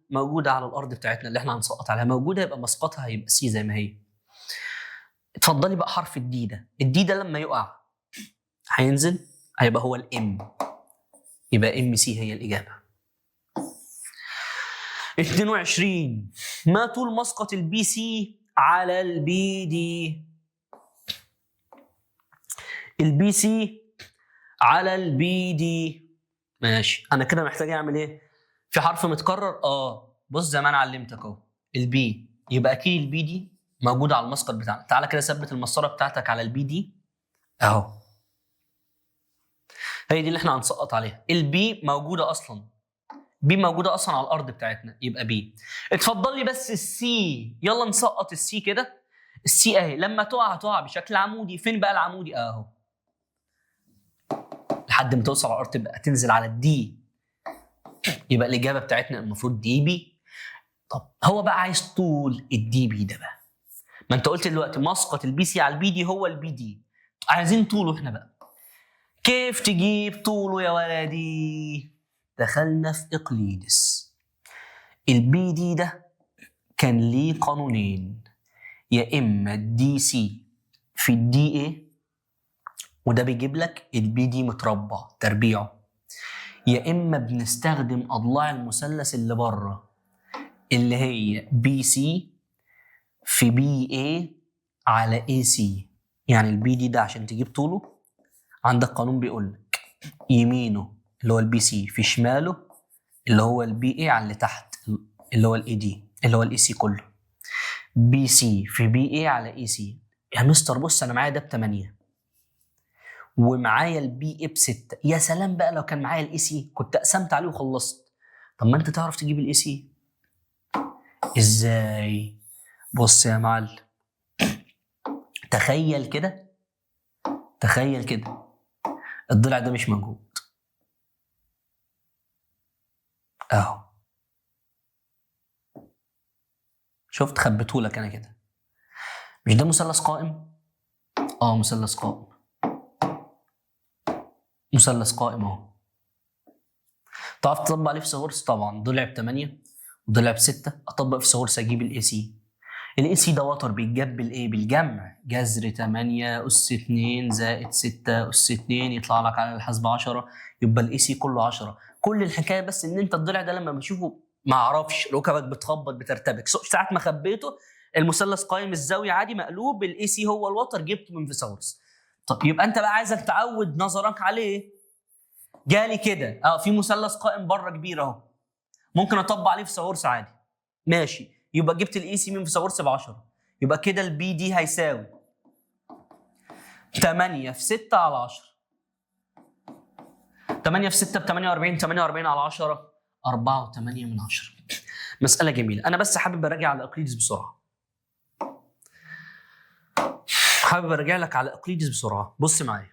موجودة على الارض بتاعتنا اللي احنا هنسقط عليها، موجودة، يبقى مسقطها هيبقى C زي ما هي. اتفضلي بقى حرف ال D ده، ال D ده لما يقع هينزل هيبقى هو ال M، يبقى MC هي الاجابة. 22 ما طول مسقط ال BC على ال BD؟ ال BC على ال BD، ماشي. انا كده محتاج اعمل ايه؟ في حرف متكرر؟ بص زي ما انا علمتك اهو، ال B، يبقى اكيد ال BD موجودة على المسقط بتاعنا. تعالى كده ثبت المسطره بتاعتك على ال BD اهو، هي دي اللي احنا هنسقط عليها. ال B موجودة اصلا، B موجودة اصلا على الارض بتاعتنا، يبقى B. اتفضل لي بس ال C، يلا نسقط ال C كده. ال C اهي لما تقع هتقع بشكل عمودي. فين بقى العمودي؟ اهو، لحد ما توصل على الارض تبقى تنزل على ال D، يبقى الاجابة بتاعتنا المفروض DB. طب هو بقى عايز طول ال DB ده بقى، ما انت قلت دلوقتي مسقط ال BC على ال BD هو ال BD، عايزين طوله احنا بقى. كيف تجيب طوله يا ولدي؟ دخلنا في اقليدس. ال BD ده كان ليه قانونين، يا اما DC في ال DA، وده بيجيب لك ال BD متربع تربيعه، يا اما بنستخدم اضلاع المثلث اللي بره اللي هي BC في BA على AC. يعني ال BD ده عشان تجيب طوله عندك قانون بيقول لك يمينه اللي هو ال BC في شماله اللي هو ال BA على اللي تحت اللي هو ال AD اللي هو ال AC كله، BC في BA على AC. يا مستر بص انا معايا ده ب 8 ومعايا ال BA ب 6، يا سلام بقى لو كان معايا ال AC كنت قسمت عليه وخلصت. طب ما انت تعرف تجيب ال AC ازاي؟ بص يا معلم، تخيل كده، تخيل كده الضلع ده مش موجود اهو، شفت خبيتهولك انا كده. مش ده مثلث قائم؟ اه مثلث قائم، مثلث قائم اهو. تعرف تطبق عليه فيثاغورس؟ طبعا، ضلع ب 8 وضلع ب 6، اطبق فيثاغورس اجيب ال AC. ال AC ده وتر بيتجاب بالايه؟ بالجمع، جذر 8 اس 2 زائد 6 اس 2 يطلع لك على الحاسبة 10، يبقى ال AC كله 10. كل الحكاية بس ان انت الضلع ده لما بتشوفه ما اعرفش ركبك بتخبط بترتبك، ساعة ما خبيته المثلث قائم الزاوية عادي مقلوب، ال AC هو الوتر جبته من فيثاغورس. طب يبقى انت بقى عايزك تعود نظرك عليه. جالي كده في مثلث قائم بره كبير اهو، ممكن اطبق عليه فيثاغورس عادي، ماشي. يبقى جبت ال AC من فيثاغورس ب 10، يبقى كده ال BD هيساوي 8 في 6 على 10. 8 في 6 ب 48، 48 على 10 4.8 من 10. مسألة جميلة. أنا بس حابب أراجع على إقليدس بسرعة. حابب أراجع لك على إقليدس بسرعة. بص معايا.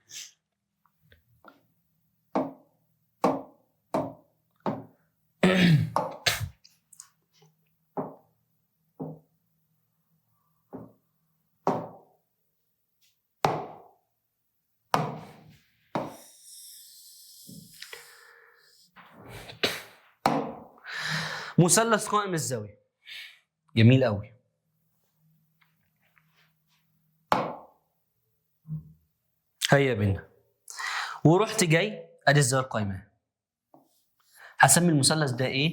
مثلث قائم الزاوية. جميل قوي. هيا بينا. ورحت جاي ادي الزاوية القائمة. هسمي المثلث ده A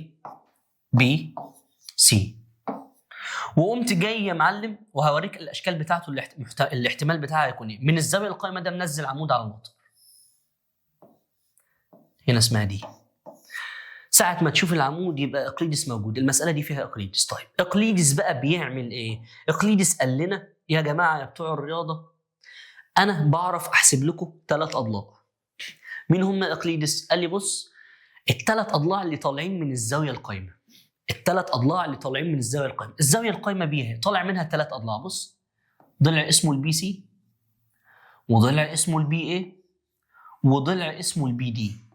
B C. وقمت جاي يا معلم وهوريك الاشكال بتاعته الاحتمال بتاعها هيكون ايه. من الزاوية القائمة ده منزل عمود على الوتر. هنا اسمها دي. ساعة ما تشوف العمود يبقى اقليدس موجود، المسألة دي فيها اقليدس. طيب اقليدس بقى بيعمل ايه؟ اقليدس قال لنا يا جماعة يا بتوع الرياضة أنا بعرف أحسب لكم 3 أضلاع. مين هم اقليدس؟ قال لي بص ال3 أضلاع اللي طالعين من الزاوية القايمة. ال3 أضلاع اللي طالعين من الزاوية القايمة، الزاوية القايمة بيها طالع منها 3 أضلاع. بص ضلع اسمه ال BC، وضلع اسمه ال BA، وضلع اسمه ال BD.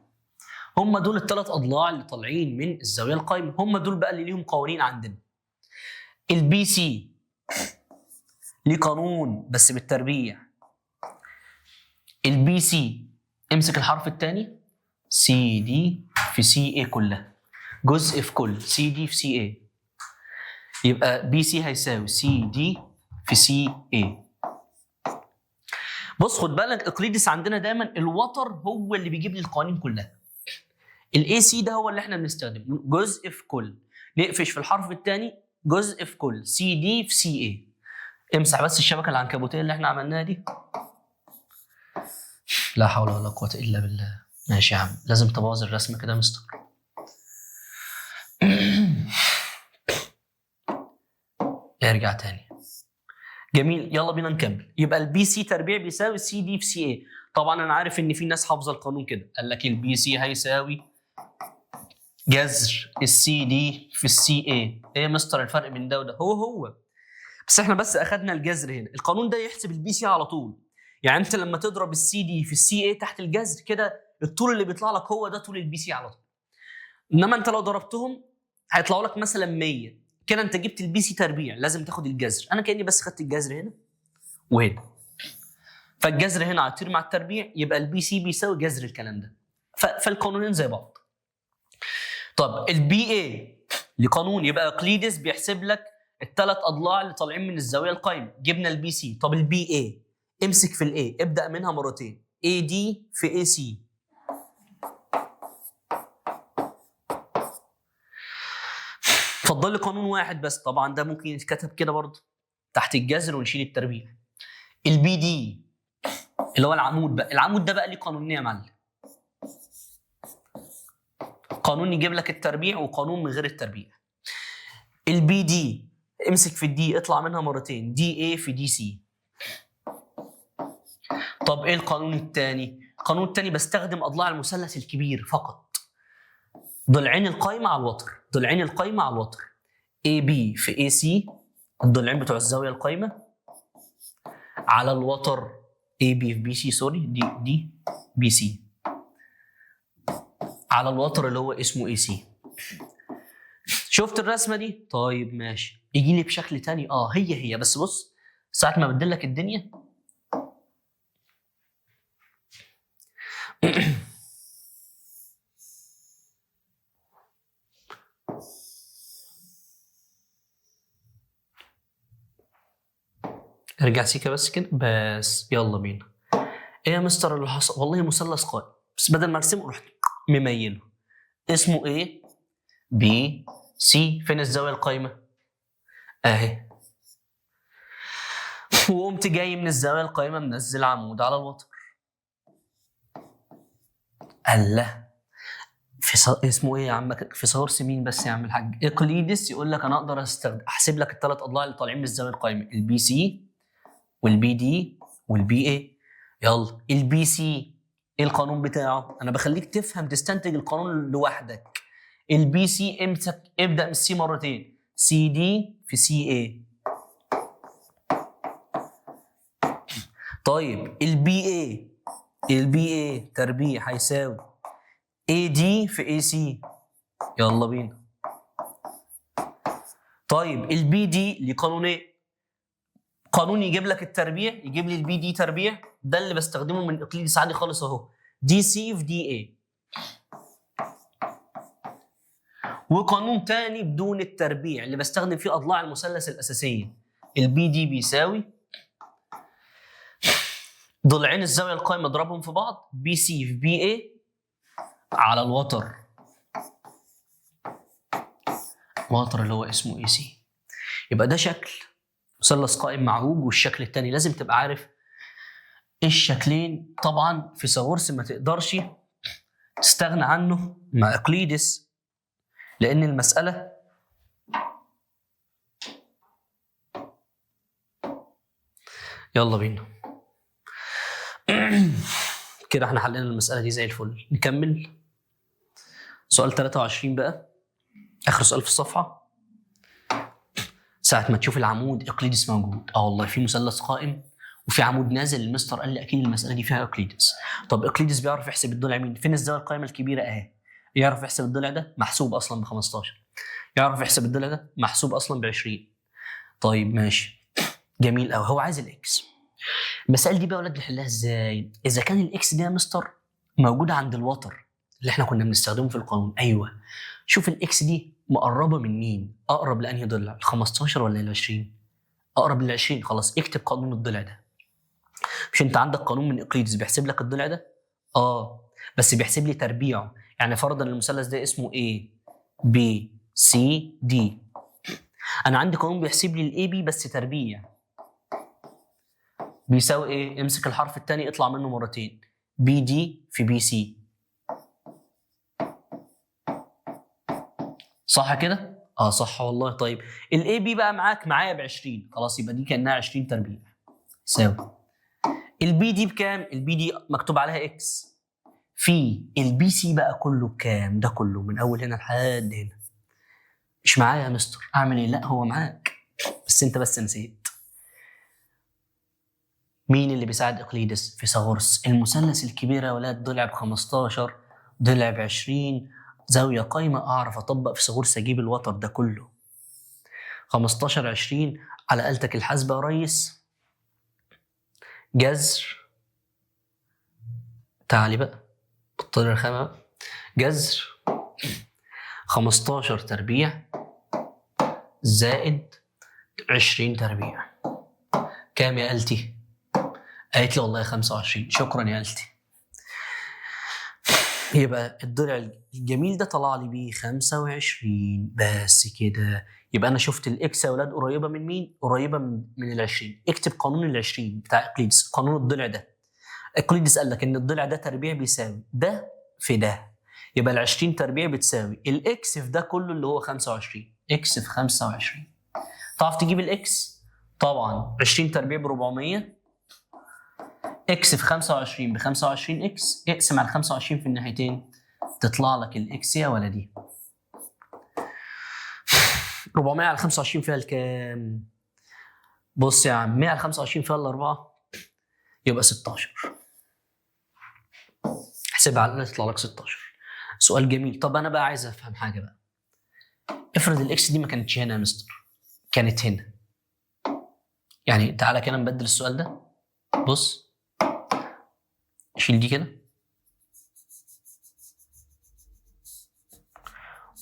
هم دول ال3 أضلاع اللي طالعين من الزاوية القايمة، هم دول بقى اللي ليهم قوانين عندنا. ال BC ليه قانون بس بالتربيع. ال BC امسك الحرف الثاني سي دي في CA كلها، جزء في كل سي دي في سي اي، يبقى BC هيساوي سي دي في سي اي. بص خد بالك اقليدس عندنا دايما الوتر هو اللي بيجيب لي القوانين كلها. ال AC ده هو اللي احنا بنستخدمه، جزء في كل، نقفش في الحرف الثاني جزء في كل سي دي في سي اي. امسح بس الشبكة العنكبوتية اللي احنا عملناها دي. لا حول ولا قوة الا بالله. ماشي يا عم، لازم تبوظ الرسمة كده يا مستر. ارجع تاني. جميل، يلا بينا نكمل. يبقى ال BC تربيع بيساوي سي دي في سي اي. طبعا انا عارف ان في ناس حافظه القانون كده، قال لك ال BC هيساوي جذر السي دي في السي اي. ايه يا مستر الفرق بين ده وده؟ هو هو، بس احنا بس اخدنا الجذر هنا. القانون ده يحسب ال BC على طول، يعني انت لما تضرب السي دي في ال CA تحت الجذر كده الطول اللي بيطلع لك هو ده طول ال BC على طول. انما انت لو ضربتهم هيطلعوا لك مثلا 100 كده، انت جبت ال BC تربيع، لازم تاخد الجذر. انا كاني بس خدت الجذر هنا وهنا، فالجذر هنا هيطير مع التربيع، يبقى ال BC بيساوي جذر الكلام ده. فالقانونين زي بعض. طب ال BA لقانون، يبقى اقليدس بيحسب لك الثلاث اضلاع اللي طالعين من الزاوية القايمة. جبنا ال BC. طب ال BA امسك في ال A، ابدا منها مرتين، AD في AC. فضل لي قانون واحد بس، طبعا ده ممكن يتكتب كده برضه تحت الجذر ونشيل التربيع. ال BD اللي هو العمود بقى، العمود ده بقى ليه قانونين يا معلم، قانون يجيب لك التربيع وقانون من غير التربيع. ال BD امسك في ال D اطلع منها مرتين، DA في DC. طب ايه القانون الثاني؟ القانون الثاني بستخدم اضلاع المثلث الكبير فقط، ضلعين القايمة على الوتر، ضلعين القايمة على الوتر، AB في AC، الضلعين بتوع الزاوية القايمة على الوتر AB في BC، sorry دي BC على الوتر اللي هو اسمه AC. شفت الرسمة دي؟ طيب ماشي، يجي لي بشكل تاني، هي بس بص ساعة ما بدل لك الدنيا. ارجع سيكا بس كده، بس يلا بينا. ايه يا مستر اللي حصل؟ والله مثلث قائم، بس بدل ما ارسمه رحت مميله، اسمه A B C. فين الزاوية القايمة؟ اهي. وقمت جاي من الزاوية القايمة منزل عمود على الوتر. الله، اسمه ايه يا عم؟ فيثاغورس مين بس يا عم الحاج؟ اقليدس. يقول لك انا اقدر احسب لك الثلاث اضلاع اللي طالعين من الزاوية القايمة، ال BC وال BD وال BA. يلا ال BC ايه القانون بتاعه؟ انا بخليك تفهم تستنتج القانون لوحدك. ال BC امسك ابدا من ال C مرتين، سي دي في سي اي. طيب ال BA، ال BA تربيع هيساوي AD في AC. يلا بينا. طيب ال BD لقانونين، قانون يجيب لك التربيع، يجيب لي ال BD تربيع، ده اللي بستخدمه من اقليدس عادي خالص اهو، DC في DA. وقانون تاني بدون التربيع اللي بستخدم فيه اضلاع المثلث الاساسية، ال BD بيساوي ضلعين الزاوية القائمة اضربهم في بعض، BC في BA على الوتر، الوتر اللي هو اسمه AC. يبقى ده شكل مثلث قائم معوج، والشكل الثاني لازم تبقى عارف الشكلين. طبعا فيثاغورس ما تقدرش تستغنى عنه مع اقليدس، لان المسالة يلا بينا. كده احنا حلينا المسالة دي زي الفل. نكمل سؤال 23 بقى، اخر سؤال في الصفحة. ساعة ما تشوف العمود اقليدس موجود، والله في مثلث قائم وفي عمود نازل، المستر قال لي اكيد المسالة دي فيها اقليدس. طب اقليدس بيعرف يحسب الضلع مين؟ فين الزاوية القائمة الكبيرة اهي، يعرف يحسب الضلع ده محسوب اصلا ب 15، يعرف يحسب الضلع ده محسوب اصلا ب 20. طيب ماشي جميل قوي، هو عايز ال X. المسائل دي بقى يا ولاد نحلها ازاي؟ اذا كان ال X ده يا مستر موجود عند الوتر اللي احنا كنا بنستخدمه في القانون، ايوه شوف ال X دي مقربة من مين؟ اقرب لانهي ضلع؟ ال 15 ولا ال 20؟ اقرب لل 20. خلاص اكتب قانون الضلع ده. مش انت عندك قانون من اقليدس بيحسب لك الضلع ده؟ بس بيحسب لي تربيعه، يعني فرضا المثلث ده اسمه A B C D، انا عندي قانون بيحسب لي ال AB بس تربيع، بيساوي ايه؟ امسك الحرف الثاني اطلع منه مرتين، BD في BC. صح كده؟ صح والله. طيب ال AB بقى معاك، معايا ب 20، خلاص يبقى دي كانها 20 تربيع يساوي ال BD بكام؟ ال BD مكتوب عليها X في ال BC بقى كله بكام؟ ده كله من اول هنا لحد هنا. مش معايا يا مستر، اعمل ايه؟ لا هو معاك بس انت بس نسيت. مين اللي بيساعد اقليدس؟ فيثاغورس. المثلث الكبير يا ولاد ضلع ب 15 ضلع ب 20، زاوية قايمة، اعرف اطبق فيثاغورس اجيب الوتر ده كله. 15 20 على آلتك الحاسبة يا ريس، جذر، تعالي بقى بطل الرخامه بقى، جذر 15 تربيع زائد 20 تربيع كام يا قالتي؟ قالت لي والله 25. شكرا يا قالتي. يبقى الضلع الجميل ده طلع لي بيه 25 بس كده. يبقى انا شفت ال x يا اولاد قريبه من مين؟ قريبه من ال 20. اكتب قانون ال 20 بتاع اقليدس، قانون الضلع ده. اقليدس قال لك ان الضلع ده تربيع بيساوي ده في ده، يبقى ال 20 تربيع بتساوي ال x في ده كله اللي هو 25، x في 25. تعرف تجيب ال x؟ طبعا 20 تربيع ب 400، x في 25 ب 25 x، اقسم على 25 في الناحيتين تطلع لك ال x يا ولدي. 400 على 25 فيها الكام؟ بص يا عم، 100 على 25 فيها الأربعة، يبقى 16. احسبها على الآلة تطلع لك 16. سؤال جميل. طب أنا بقى عايز أفهم حاجة بقى. افرض ال x دي ما كانتش هنا يا مستر، كانت هنا. يعني تعالى كده نبدل السؤال ده. بص، شيل دي كده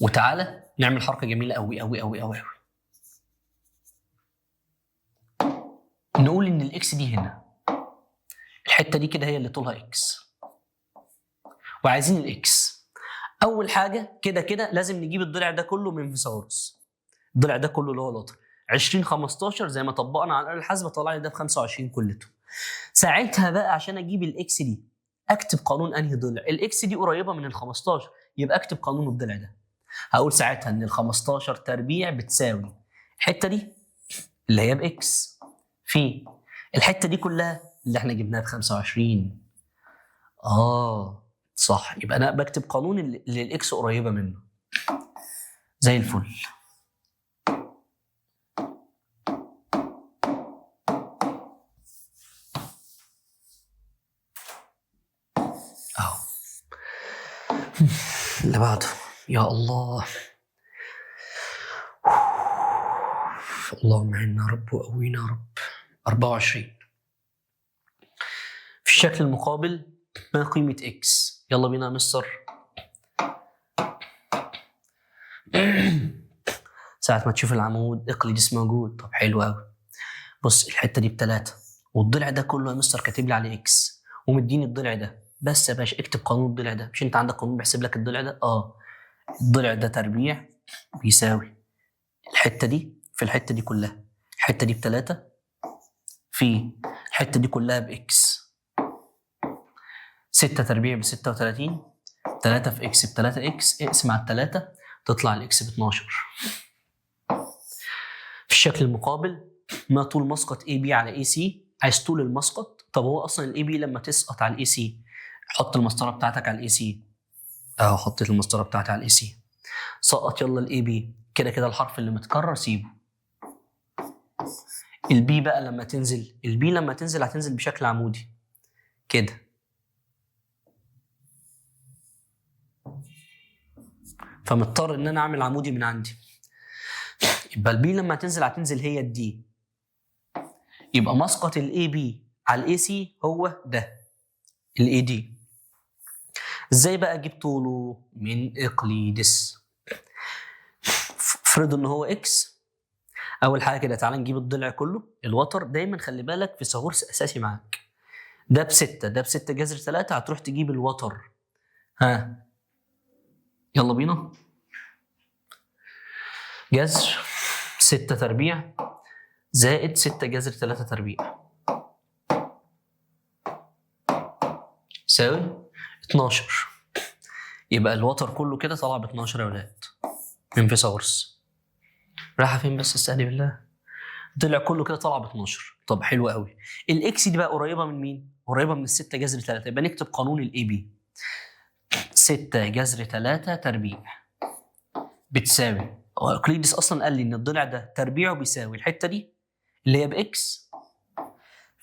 وتعالى نعمل حركة جميلة قوي قوي قوي قوي. نقول إن ال x دي هنا، الحتة دي كده هي اللي طولها x، وعايزين ال x. أول حاجة كده كده لازم نجيب الضلع ده كله من فيثاغورس. الضلع ده كله اللي هو الوتر 20 15 زي ما طبقنا على الآلة الحاسبة طلع لي ده ب 25 كلته. ساعتها بقى عشان أجيب ال x دي أكتب قانون أنهي ضلع؟ ال x دي قريبة من ال 15، يبقى أكتب قانون الضلع ده. هقول ساعتها ان ال 15 تربيع بتساوي الحتة دي اللي هي ب x في الحتة دي كلها اللي احنا جبناها ب 25. صح، يبقى انا بكتب قانون اللي ال x قريبه منه. زي الفل. اهو اللي بعده. يا الله، اللهم عنا يا رب وقوينا يا رب. 24. في الشكل المقابل ما قيمة x؟ يلا بينا يا مستر. ساعة ما تشوف العمود اقليدس موجود. طب حلو قوي. بص الحتة دي ب3، والضلع ده كله يا مستر كاتب لي عليه x ومديني الضلع ده. بس يا باشا اكتب قانون الضلع ده. مش انت عندك قانون بيحسب لك الضلع ده؟ الضلع ده تربيع بيساوي الحتة دي في الحتة دي كلها، الحتة دي ب3 في الحتة دي كلها ب x. 6 تربيع ب 36، 3 في x ب 3 x، اقسم على 3 تطلع ال x ب 12. في الشكل المقابل ما طول مسقط AB على AC؟ عايز طول المسقط. طب هو اصلا ال AB لما تسقط على ال AC، حط المسطره بتاعتك على ال AC. اهو حطيت المسطره بتاعتي على ال AC. سقط يلا ال AB، كده كده الحرف اللي متكرر سيبه. ال B بقى لما تنزل، ال B لما تنزل هتنزل بشكل عمودي كده. فمضطر ان انا اعمل عمودي من عندي. يبقى ال B لما تنزل هتنزل هي ال D. يبقى مسقط ال AB على ال AC هو ده ال AD. ازاي بقى اجيب طوله؟ من اقليدس. افرض ان هو x. اول حاجة كده تعالى نجيب الضلع كله، الوتر دايما خلي بالك فيثاغورس اساسي معاك. ده ب6، ده ب6 جذر 3، هتروح تجيب الوتر. ها يلا بينا. جذر 6 تربيع زائد 6 جذر 3 تربيع يساوي 12. يبقى الوتر كله كده طلع ب 12 يا ولاد من فيثاغورس. رايحة فين بس؟ استهدي بالله. طلع كله كده طلع ب 12. طب حلو قوي. ال x دي بقى قريبه من مين؟ قريبه من 6 جذر 3، يبقى نكتب قانون ال AB. 6 جذر 3 تربيع بتساوي، اقليدس اصلا قال لي ان الضلع ده تربيعه بيساوي الحتة دي اللي هي ب x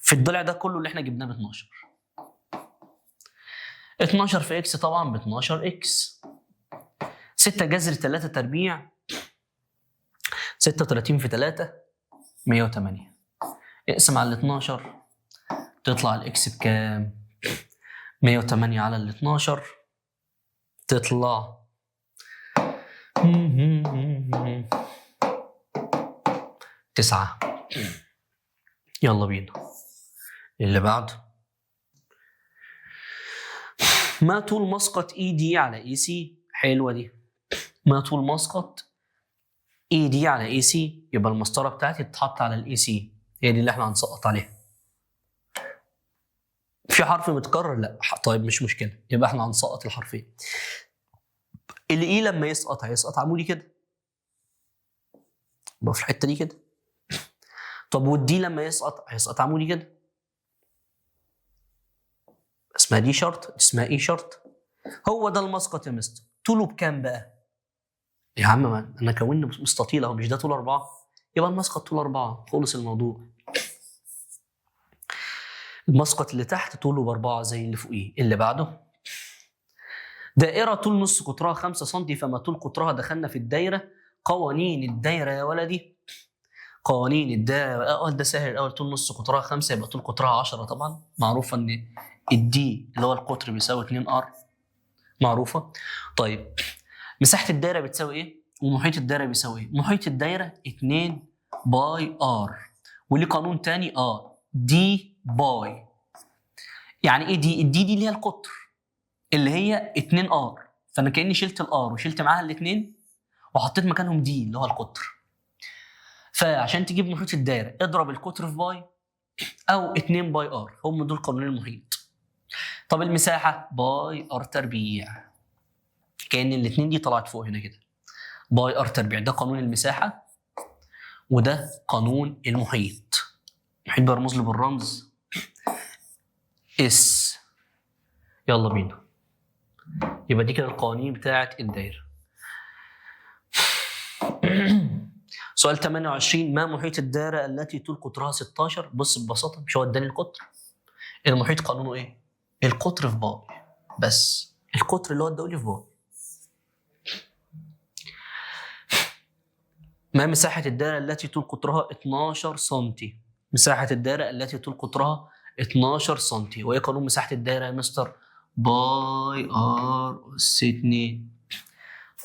في الضلع ده كله اللي احنا جبناه ب 12. 12 في x طبعا ب 12 x. 6 جذر 3 تربيع 36 في 3 108. اقسم على ال 12 تطلع ال x بكام؟ 108 على ال 12 تطلع 9. يلا بينا اللي بعده. ما طول مسقط ED على AC؟ حلوة دي. ما طول مسقط ED على AC؟ يبقى المسطره بتاعتي تتحط على ال AC، هي دي اللي احنا هنسقط عليها. في حرف متكرر؟ لا. طيب مش مشكلة، يبقى احنا هنسقط الحرفين. ال E لما يسقط هيسقط عمودي كده، يبقى في الحتة دي كده. طب وال D لما يسقط هيسقط عمودي كده، اسمها D شرط، اسمها E شرط. هو ده المسقط يا مستر. طوله بكام بقى؟ يا عم ما انا كونت مستطيل اهو، مش ده طول 4؟ يبقى المسقط طول 4، خلص الموضوع. المسقط اللي تحت طوله ب4 زي اللي فوقيه. اللي بعده دائرة طول نص قطرها 5 سم، فما طول قطرها؟ دخلنا في الدايرة. قوانين الدايرة يا ولدي، قوانين الدايرة. الأول ده سهل. الأول طول نص قطرها 5 يبقى طول قطرها 10، طبعا معروفة إن ال D اللي هو القطر بيساوي 2 R، معروفة. طيب مساحة الدايرة بتساوي إيه؟ ومحيط الدايرة بيساوي إيه؟ محيط الدايرة 2 pi R، وليه قانون تاني D pi. يعني إيه D؟ ال D دي اللي هي القطر اللي هي 2 R، فانا كاني شلت ال R وشلت معاها الاثنين وحطيت مكانهم D اللي هو القطر. فعشان تجيب محيط الدايرة اضرب القطر في pi او 2 pi R، هم دول قانونين المحيط. طب المساحة pi R تربيع، كأن الاثنين دي طلعت فوق هنا كده، pi R تربيع. ده قانون المساحة وده قانون المحيط. المحيط برمز له بالرمز S. يلا بينا. يبقى دي كده القوانين بتاعت الدايرة. سؤال 28، ما محيط الدايرة التي طول قطرها 16؟ بص ببساطة، مش هو اداني القطر؟ المحيط قانونه ايه؟ القطر في pi، بس القطر اللي هو اداهولي في pi. ما مساحة الدايرة التي طول قطرها 12 سم؟ مساحة الدايرة التي طول قطرها 12 سم، وايه قانون مساحة الدايرة يا مستر؟ pi R اس 2.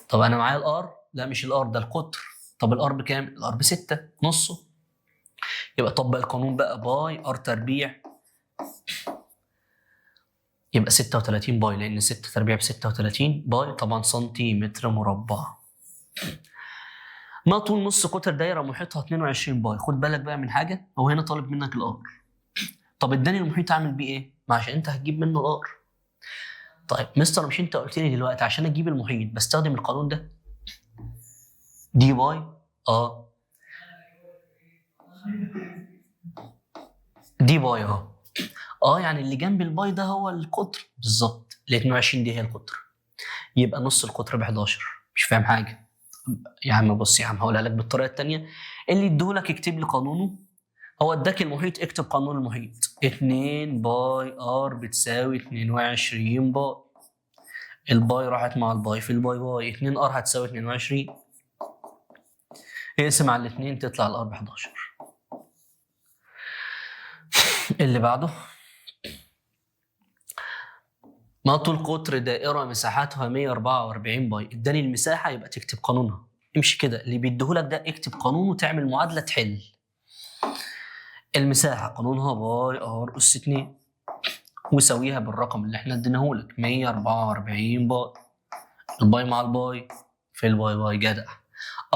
طب انا معايا ال R؟ لا مش ال R، ده القطر. طب ال R بكام؟ ال R ب6 نصه. يبقى طبق القانون بقى، pi R تربيع يبقى 36 pi، لان 6 تربيع ب 36 pi طبعا سنتيمتر مربع. ما طول نص قطر دايرة محيطها 22 pi؟ خد بالك بقى من حاجة، هو هنا طالب منك ال R. طب اداني المحيط اعمل بيه ايه؟ ما عشان انت هتجيب منه ال R. طيب مستر مش انت قلت لي دلوقتي عشان اجيب المحيط بستخدم القانون ده D pi؟ D pi اهو. يعني اللي جنب ال pi ده هو القطر بالظبط، ال 22 دي هي القطر، يبقى نص القطر ب 11. مش فاهم حاجة يا عم؟ بص يا عم هقولها لك بالطريقة الثانية، اللي اديهولك اكتب لي قانونه. هو اداك المحيط، اكتب قانون المحيط 2 pi R بتساوي 22 pi. ال pi راحت مع ال pi في ال pi pi، 2 R هتساوي 22، اقسم على الاثنين تطلع ال R ب 11. اللي بعده، ما طول قطر دائرة مساحتها 144 pi؟ اداني المساحة يبقى تكتب قانونها. امشي كده، اللي بيديهولك ده اكتب قانونه وتعمل معادلة تحل. المساحة قانونها pi R اس 2، وساويها بالرقم اللي احنا اديناهولك 144 pi. ال pi مع ال pi في ال pi pi، جدع.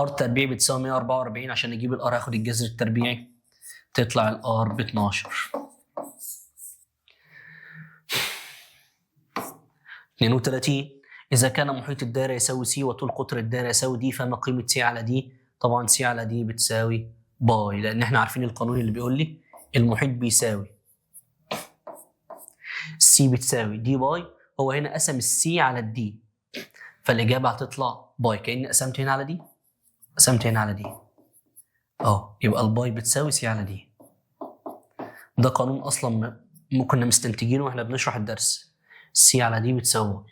R تربيع بتساوي 144، عشان اجيب ال R هاخد الجذر التربيعي، تطلع ال R ب 12. 32، اذا كان محيط الدائرة يساوي C وطول قطر الدائرة يساوي D، فما قيمة C على D؟ طبعا C على D بتساوي pi، لان احنا عارفين القانون اللي بيقول لي المحيط بيساوي C بتساوي D pi. هو هنا قسم ال C على ال D، فالاجابه هتطلع pi، كاني قسمت هنا على D قسمت هنا على D. يبقى ال pi بتساوي C على D. ده قانون اصلا كنا مستنتجينه واحنا بنشرح الدرس، C على D بتساوي pi.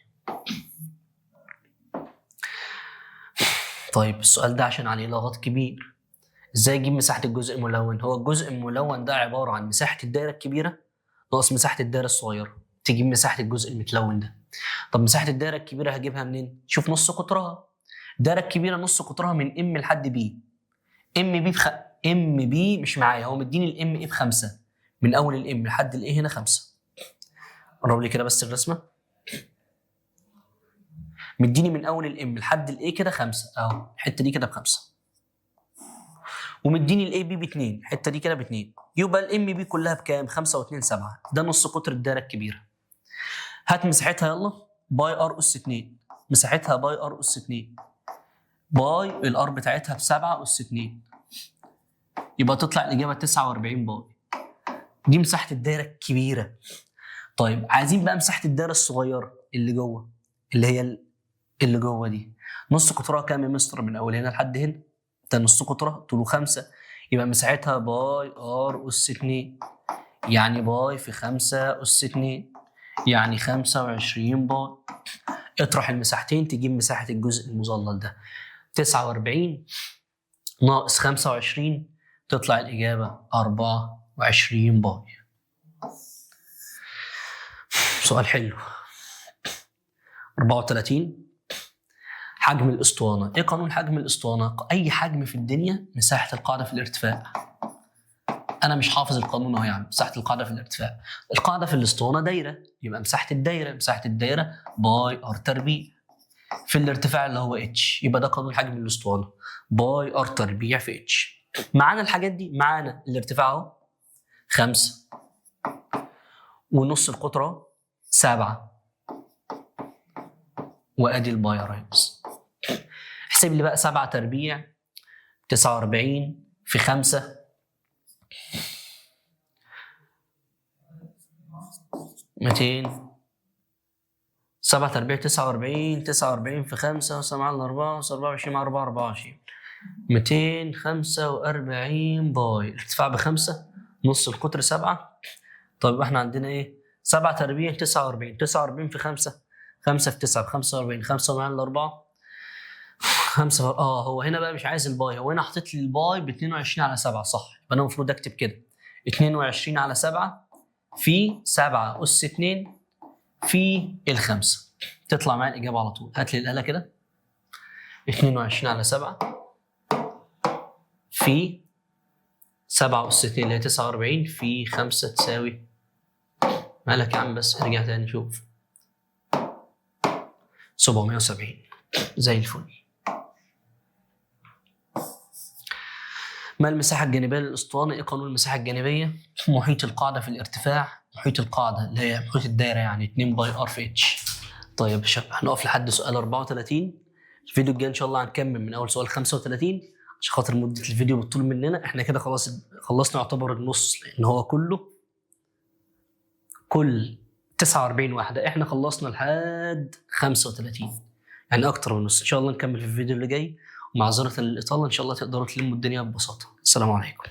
طيب السؤال ده عشان عليه لغط كبير، ازاي اجيب مساحة الجزء الملون؟ هو الجزء الملون ده عبارة عن مساحة الدايرة الكبيرة ناقص مساحة الدايرة الصغيرة، تجيب مساحة الجزء المتلون ده. طب مساحة الدايرة الكبيرة هجيبها منين؟ شوف نص قطرها، الدايرة الكبيرة نص قطرها من M لحد B. M B M B مش معايا، هو مديني ال M A ب5، من اول ال M لحد ال A هنا 5. قرب لي كده بس الرسمة. مديني من اول ال M لحد ال A كده 5 اهو، الحتة دي كده ب5. ومديني ال A B ب2، الحتة دي كده ب2. يبقى ال M B كلها بكام؟ 5 و2 7. ده نص قطر الدايرة الكبيرة. هات مساحتها يلا، pi R اس 2. مساحتها pi R اس 2. pi ال R بتاعتها ب 7 اس 2. يبقى تطلع الاجابة 49 pi. دي مساحة الدايرة الكبيرة. طيب عايزين بقى مساحة الدايرة الصغيرة اللي جوه، اللي هي اللي جوه دي. نص قطرها كام يا مستر؟ من اول هنا لحد هنا ده نص قطرها، طوله 5، يبقى مساحتها pi R اس 2، يعني pi في 5 اس 2، يعني 25 pi. اطرح المساحتين تجيب مساحة الجزء المظلل ده. 49 ناقص 25 تطلع الإجابة 24 pi. سؤال حلو. 34 حجم الاسطوانة. ايه قانون حجم الاسطوانة؟ اي حجم في الدنيا مساحة القاعدة في الارتفاع. انا مش حافظ القانون اهو يا عم. مساحة القاعدة في الارتفاع. القاعدة في الاسطوانة دايرة، يبقى مساحة الدايرة، مساحة الدايرة pi R تربيع في الارتفاع اللي هو H. يبقى ده قانون حجم الاسطوانة، pi R تربيع في H. معانا الحاجات دي، معانا الارتفاع اهو 5 ونص القطرة 7، وادي ال pi يا ريس. احسب لي بقى 7 تربيع 49 في 5 200. 7 تربيع 49، 49 في 5 و7 على 4 و24 مع 4 24، 245 pi. الارتفاع ب5، نص القطر 7. طيب احنا عندنا ايه؟ 7 تربيع 49، 49 في 5، 5 في 9 ب45، 5 على 4 5. هو هنا بقى مش عايز ال pi، هو هنا حاطط لي ال pi ب 22 على 7 صح؟ يبقى انا المفروض اكتب كده 22 على 7 في 7 اس 2 في ال5، تطلع معايا الاجابة على طول. هات لي الاله كده، 22 على 7 في 7 اس 2 اللي هي 49 في 5 تساوي، مالك يا عم بس ارجع تاني شوف، 770 زي الفل. ما المساحة الجانبية للأسطوانة؟ إيه قانون المساحة الجانبية؟ محيط القاعدة في الارتفاع، محيط القاعدة اللي هي محيط الدايرة يعني 2 pi R في H. طيب يا شباب هنقف لحد سؤال 34. الفيديو الجاي إن شاء الله هنكمل من أول سؤال 35 عشان خاطر مدة الفيديو بتطول مننا. إحنا كده خلاص خلصنا يعتبر النص، لأن هو كله كل 49 واحدة، إحنا خلصنا لحد 35، يعني أكتر من النص. إن شاء الله نكمل في الفيديو اللي جاي، ومعذرة للإطالة، إن شاء الله تقدروا تلموا الدنيا ببساطة. السلام عليكم.